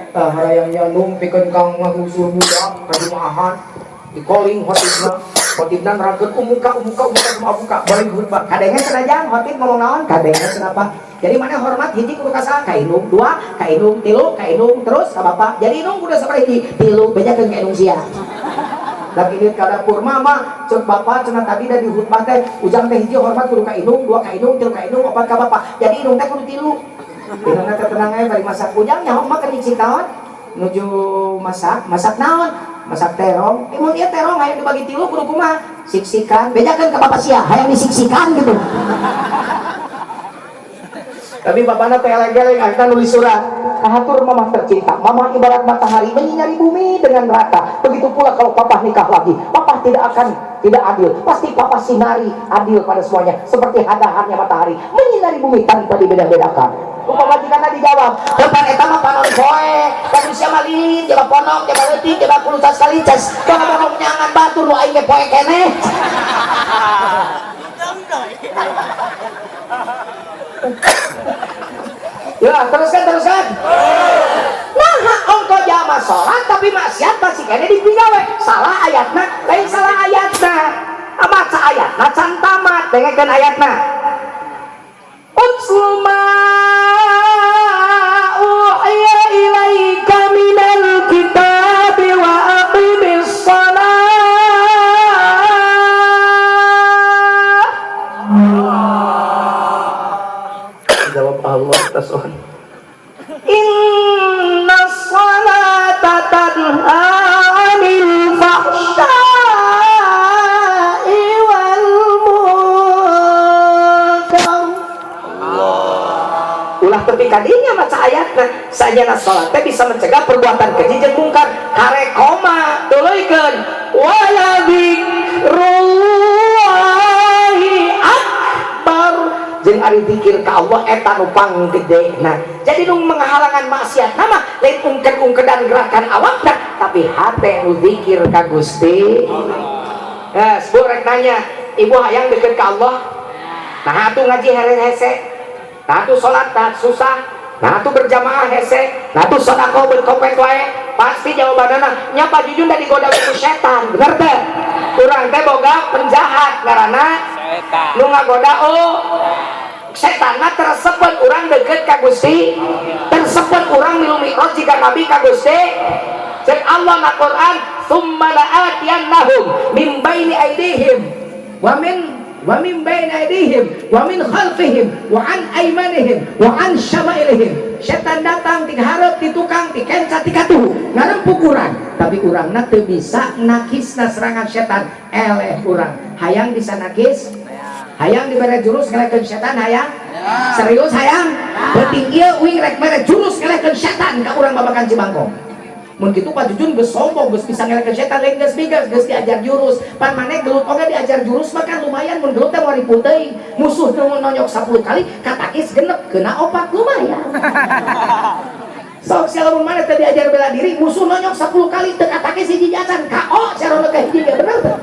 Tah harayang nyandung pikeun kang ngagusur budak ka jumaahan dikoling khotibna khotibna nerangkeun umuka umuka buka balik khutbah kadenge cenah jang khotib ngomong naon kadenge cenah apa jadi mana hormat hiji kudu ka saha ka indung dua ka indung tilu ka indung terus ka bapak jadi indung kudu sabaraha hiji tilu bejakeun ka indung sia lagi lihat ka dapur mama cek bapak cenah tadi da di khutbah teh ujang teh hiji hormat kudu ka indung dua ka indung tilu ka indung opat ka bapak jadi indung teh kudu tilu indungna teh tenang ae bari masak ujang nyaho mah keur nyicing naon nuju masak masak naon masak terong mun ieu terong hayang dibagi tilu kudu kumaha siksikan bejakeun ka bapak sia hayang disiksikan gitu tapi bapana teh eleng-eleng akhirna nulis surat kahatur mamah tercinta mamah ibarat matahari menyinari bumi dengan rata begitu pula kalau papa nikah lagi papa tidak akan tidak adil pasti papa sinari adil pada semuanya seperti hadahannya matahari menyinari bumi tanpa dibeda-bedakan upamajikanna dijawab depan eta mah panon poe manusia mah lilin jaba ponok jaba leutik jaba kulucas kalicas kalau nyangan batur nu aing ge poe keneh. Ya teruskan. Nah ongko jama sholat tapi maksiat masih keneh dipigawe salah ayatna lain salah ayatna maca ayatna can tamat dengekeun ayatna utlu ma uhiya ilaika minal kitabi wa aqimis shalah. Jawab Allah tasun inna sholata tanha 'anil fahsya'i wal munkar. Ulah tepi kadinya maca ayatna sajana salat teh bisa mencegah perbuatan keji jeung mungkar karek koma tuluikeun wala dzikrullahi akbar jeung ari zikir ka Allah eta nu panggedena. Jadi nu menghalangan maksiat mah lain ungked-ungkedan gerakan awakna tapi hate nu zikir ka Gusti. Geus bu rek nanya ibu hayang deket ka Allah nah atuh ngaji hese nah tuh sholat nah susah nah tuh berjamaah hese nah tuh sedekah berkopet wae pasti jawabanana nya Pak Jujun da digoda ku setan bener teh urang teh boga penjahat ngaranna setan nu ngagoda oh setan mah teresepeun urang deukeut ka Gusti teresepeun urang milu mi'raj jiga nabi ka Gusti cek Allah na Quran tsumma la'atiyannahum min baini aidihim wa min baini aidihim wa min khalfihim wa an aimanihim wa an syama'ilihim. Setan datang ti hareup ti tukang ti kenca ti katuhu ngarempuk urang tapi urangna teu bisa nakisna serangan setan eleh urang hayang bisa nakis hayang dibere jurus ngelehkeun setan hayang serius hayang penting ieu uing rek mere jurus ngelehkeun setan ka urang babakan Cibangkong. Mun kitu Pak Jujun geus sombong geus bisa ngelehkeun setan lain geus bigas geus diajar jurus pan maneh gelut oge diajar jurus mah kan lumayan mun gelut teh moal ripuh teuing musuh nu nonyok 10 kali katakis genep kena opat lumayan. Sok sia lamun maneh teh diajar bela diri musuh nonyok 10 kali teu katakis hiji acan KO sia rono ka hiji ge bener teh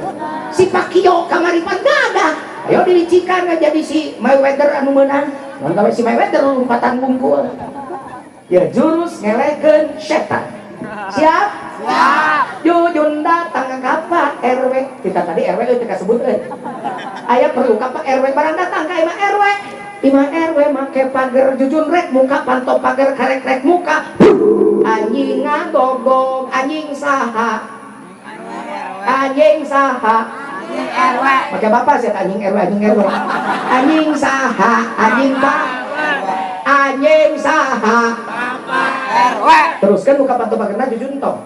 si Pacquiao kamari pan gadah ayo dilicikan jadi si Mayweather anu meunang mun gawe si Mayweather lompatan bungkul ya jurus ngelehkeun setan. Siap? Siap. Jujun datang ke Pak RW. Kita tadi RW itu kasebut euy. Aya perlu ka Pak RW barang datang ka imah RW. Imah RW make pager jujun rek muka panto pager karek-rek muka. Anjing ngagogog, anjing saha? Anjing saha?
RW.
Pakai bapak sih anjing RW, anjing RW. Anjing saha, anjing pak. Anjing saha.
Bapak RW.
Teruskan buka panto pagerna Jujun tong.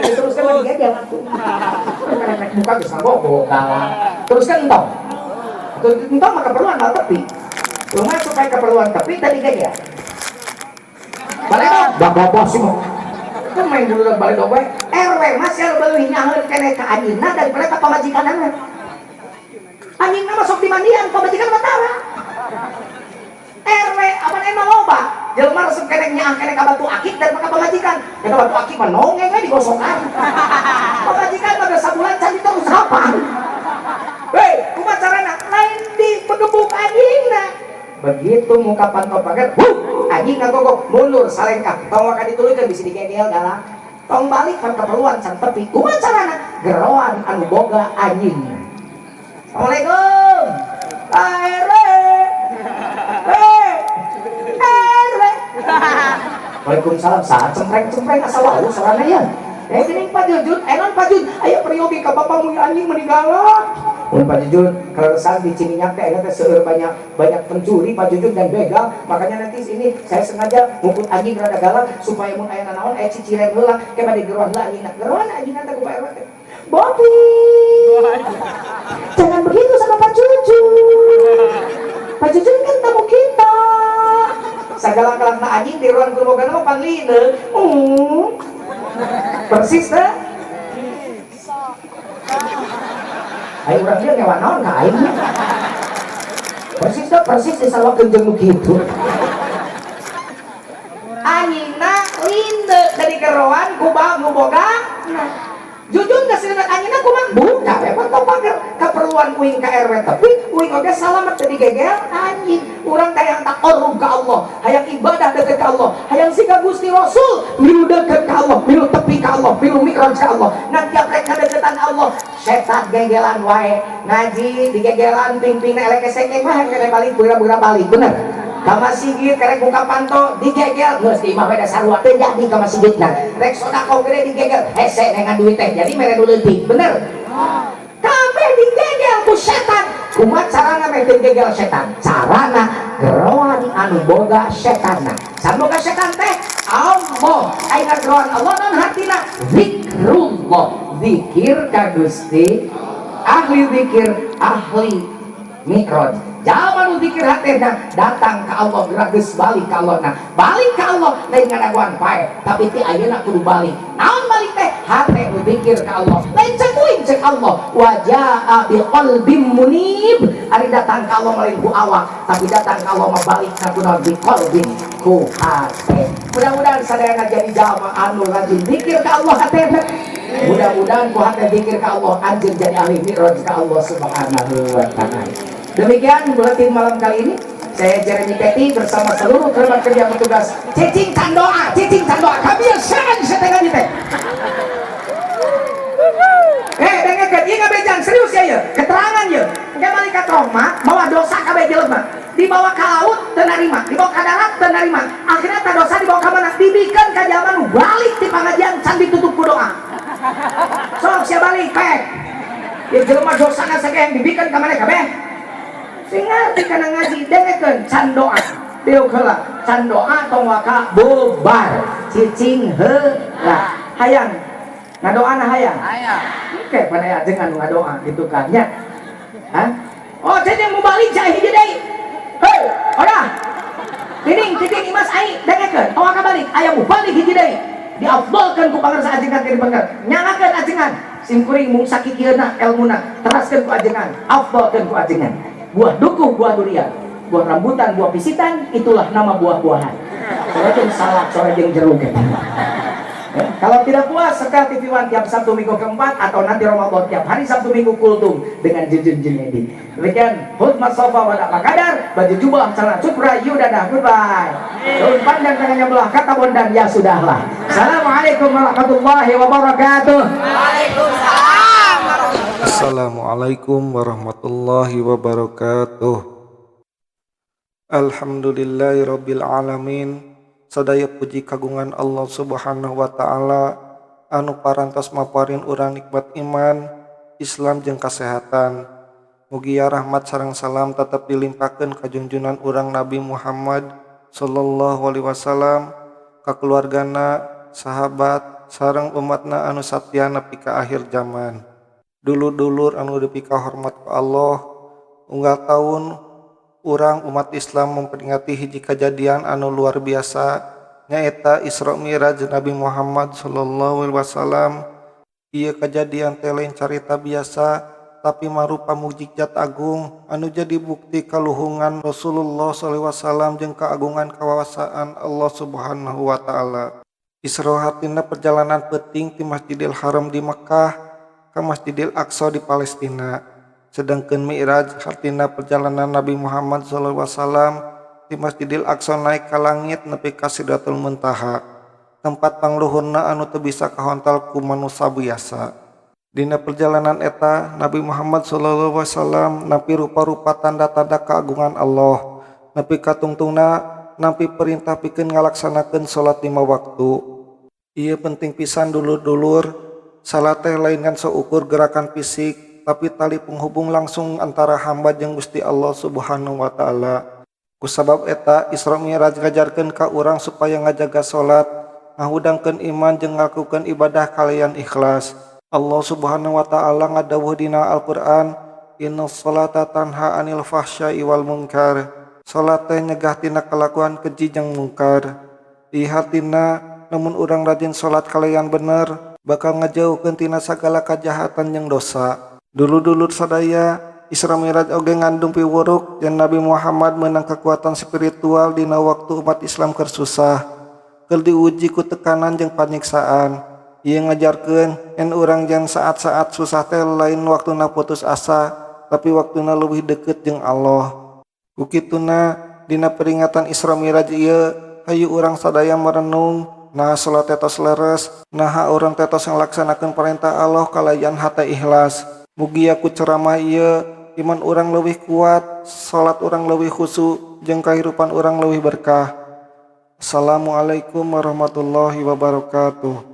Teruskan lagi gegel aku. Rek buka geus ngabogo galak. Teruskan entong. Entong mah keperluan mal tepi. Lumayan supaya keperluan tepi tadi gegel. Balik dong, bapak sih mau. Itu main dulu dan balik dong, RW masih lebih nyaheun keneh ka anjingna daripada ka pamajikanana. Anjingna masuk di mandian, pamajikan mah tara. RW apa emang loba? Jelema resep keneh nyaah keneh ka batu akik dan ka pamajikan. Ka batu akik mah nongeng we digosokan. Pamajikan mah geus sabulan can diterusapan. Hei, kumaha carana? Lain di begebuk anjingna. Begitu muka panto pagar, huh, anjing ngagogok, mundur salengkah. Tong waka dituluykeun bisi digegel galak. Tong balik kan keperluan can tepi. Kumaha carana? Geroan anu boga anjing. Assalamualaikum. RW. RW. Waalaikumsalam. Saat cempreng-cempreng asal wau sorana ya. Geuning Pak Jujun, non Pak Jun, aya peryogi ka bapak mun anjing meninggal. Mun Pak Jujun, kalau resah di Ciminyak teh teh seueur banyak banyak pencuri Pak Jujun dan begal, makanya nanti ini saya sengaja ngukut anjing rada galak supaya mun aya nanaon aya ciciren heula, ke bade geroan heula anjingna. Geroan anjingna teh ku Pak RW teh. Bobi. Jangan begitu sama Pak Jujun. Pak Jujun kan tamu kita. Sagala-galakna anjing di ruang ku boga mah panglina. Persis teh. Ayo urang dia ngewa naon ka aing. Persis teh, persis disawakeun jeung nu kitu. Anjingna linde dari keroan ku nu boga. Nah, Jujun geus sireunat anjingna kumaha? Buka we panto pager keperluan uing ka RW tapi uing oge salamet teu digegel anjing. Urang teh hayang taqarrub ka Allah, hayang ibadah deket ka Allah, hayang siga Gusti Rasul, milu deket ka Allah, milu tepi ka Allah, milu mi'raj ka Allah. Ngan tiap rek ngadeketan Allah, setan gegelan wae, ngaji digegelan pingpingna elek esek mah kene balik beura-beura balik, bener. Ka masjid kerek buka panto digegel geus di imah we sarua teu jadi ka masjidna. Rek sedekah gede digegel hese dengan duit teh jadi mere nu leutik, bener. Kabeh digegel ku setan. Kumaha carana meh teu gegel setan? Carana geroan anu boga setanna. Saboga setan teh Allah. Ayeuna geroan Allah non hartina zikrullah. Zikir ka Gusti. Ahli zikir, ahli mi'raj. Jaman zikir hatena datang ke Allah geus balik ka Allah. Nah, balik ka Allah lain ngadaguan pae, tapi ti ayeuna kudu balik. Naon balik teh? Hate nu zikir ka Allah. Lain cek uing cek Allah. Wa jaa bi qalbin munib. Ari datang ka Allah lain ku awak, tapi datang ka Allah mah balik ka kunaon bi qalbin ku hate. Mudah-mudahan sadayana jadi jalma anu rajin zikir ka Allah hatena. Mudah-mudahan ku hate zikir ka Allah anjeun jadi ahli mi'raj ka Allah Subhanahu wa taala. Demikian buletin malam kali ini. Saya Jeremy Petty bersama seluruh kerabat kerja petugas. Cicing can doa, cicing can doa. Kebiasaan setengah teh. Dengekeun ieu ngabejan serius ya ieu. Keterangan ieu. Engke balik ka trauma, bawa dosa kabeh jelema. Dibawa ka laut teu narima, dibawa ka darat teu narima. Akhirnya ta dosa dibawa ka mana? Dibikeun ka jalma nu balik ti pangajian can ditutup ku doa. Sok sia balik pek. Ieu jelema dosana sageng dibikeun ka mana kabeh? Sing ngarti kana ngaji dengekeun can doa. Diuk heula, can doa tong waka bubar. Cicing heula. Hayang ngadoana hayang.
Hayang.
Oke, pada ajengan anu ngadoa gitu kan nya. Hah? Oh, cicing mau balik cai hiji deui. Hei, odah. Tining, tining imas ai dengekeun. Tong waka balik, aya mu balik hiji deui. Diafdolkeun ku pangarsa ajengan ke dipengar. Nyangakeun ajengan. Sim kuring mung sakikieuna elmuna, teraskeun ku ajengan, afdolkeun ku ajengan. Buah dukuh, buah durian, buah rambutan, buah pisitan, itulah nama buah-buahan. Sore jeung salak, sore jeung jeruk. Ya, kalau tidak puas, setel TV One tiap Sabtu Minggu keempat atau nanti Ramadan tiap hari Sabtu Minggu kultum dengan Jujun Junedi. Demikian khutbah sofa wa kadar, baju jubah celana cupra yudadah, goodbye. Daun panjang tangannya belah, kata bondan ya sudahlah. Assalamualaikum warahmatullahi wabarakatuh.
Waalaikumsalam.
Assalamualaikum warahmatullahi wabarakatuh. Alhamdulillahirabbil alamin. Sadaya puji kagungan Allah Subhanahu wa taala anu parantos maparin urang nikmat iman, Islam jeung kasehatan. Mugia rahmat sareng salam tetep dilimpahkeun ka junjunan urang Nabi Muhammad sallallahu alaihi wasallam, ka keluargana, sahabat, sareng umatna anu satya nepi ka akhir zaman. Dulur-dulur anu dipikahormat ku Allah, unggal taun urang umat Islam memperingati hiji kajadian anu luar biasa, nyaeta Isra Mi'raj Nabi Muhammad sallallahu alaihi wasallam. Ieu kajadian teh lain carita biasa, tapi marupa mukjizat agung anu jadi bukti kaluhungan Rasulullah sallallahu alaihi wasallam jeung keagungan kawasaan Allah Subhanahu wa taala. Isra hartina perjalanan peuting ti Masjidil Haram di Mekkah ka Masjidil Aqsa di Palestina. Sedangkan Mi'raj hartina perjalanan Nabi Muhammad sallallahu alaihi wasallam ti Masjidil Aqsa naik ka langit nepi ka Sidratul Muntaha, tempat pangluhurna anu teu bisa kahontal ku manusa biasa. Dina perjalanan eta, Nabi Muhammad sallallahu alaihi wasallam nampi rupa-rupa tanda-tanda keagungan Allah, nepi ka tungtungna nampi perintah pikeun ngalaksanakeun salat 5 waktu. Ieu penting pisan, dulur-dulur. Salat teh lain ngan saukur gerakan fisik, tapi tali penghubung langsung antara hamba jeung Gusti Allah Subhanahu wa taala. Kusabab eta, Isra Mi'raj ngajarkeun ka urang supaya ngajaga salat, ngahudangkeun iman jeung ngalakukeun ibadah kalayan ikhlas. Allah Subhanahu wa taala ngadawuh dina Al-Qur'an, "Innas salata tanha anil fahsya'i wal munkar." Salat teh nyegah tina kalakuan keji jeung mungkar. Ieu hartina lamun urang rajin salat kalayan bener, bakal ngajauhkeun tina sagala kajahatan jeung dosa. Dulur-dulur sadaya, Isra Mi'raj oge ngandung piwuruk yen Nabi Muhammad meunang kekuatan spiritual dina waktu umat Islam keur susah, keur diuji ku tekanan jeung panyiksaan. Ieu ngajarkeun yen urang yen saat-saat susah teh lain waktuna putus asa, tapi waktuna leuwih deukeut jeung Allah. Ku kituna, dina peringatan Isra Mi'raj ieu, hayu urang sadaya merenung, naha salat teh tos leres, naha urang teh tos ngalaksanakeun perintah Allah kalayan hate ikhlas. Mugia ku ceramah ieu iman urang leuwih kuat, salat urang leuwih khusyuk, jeung kahirupan urang leuwih berkah. Assalamualaikum warahmatullahi wabarakatuh.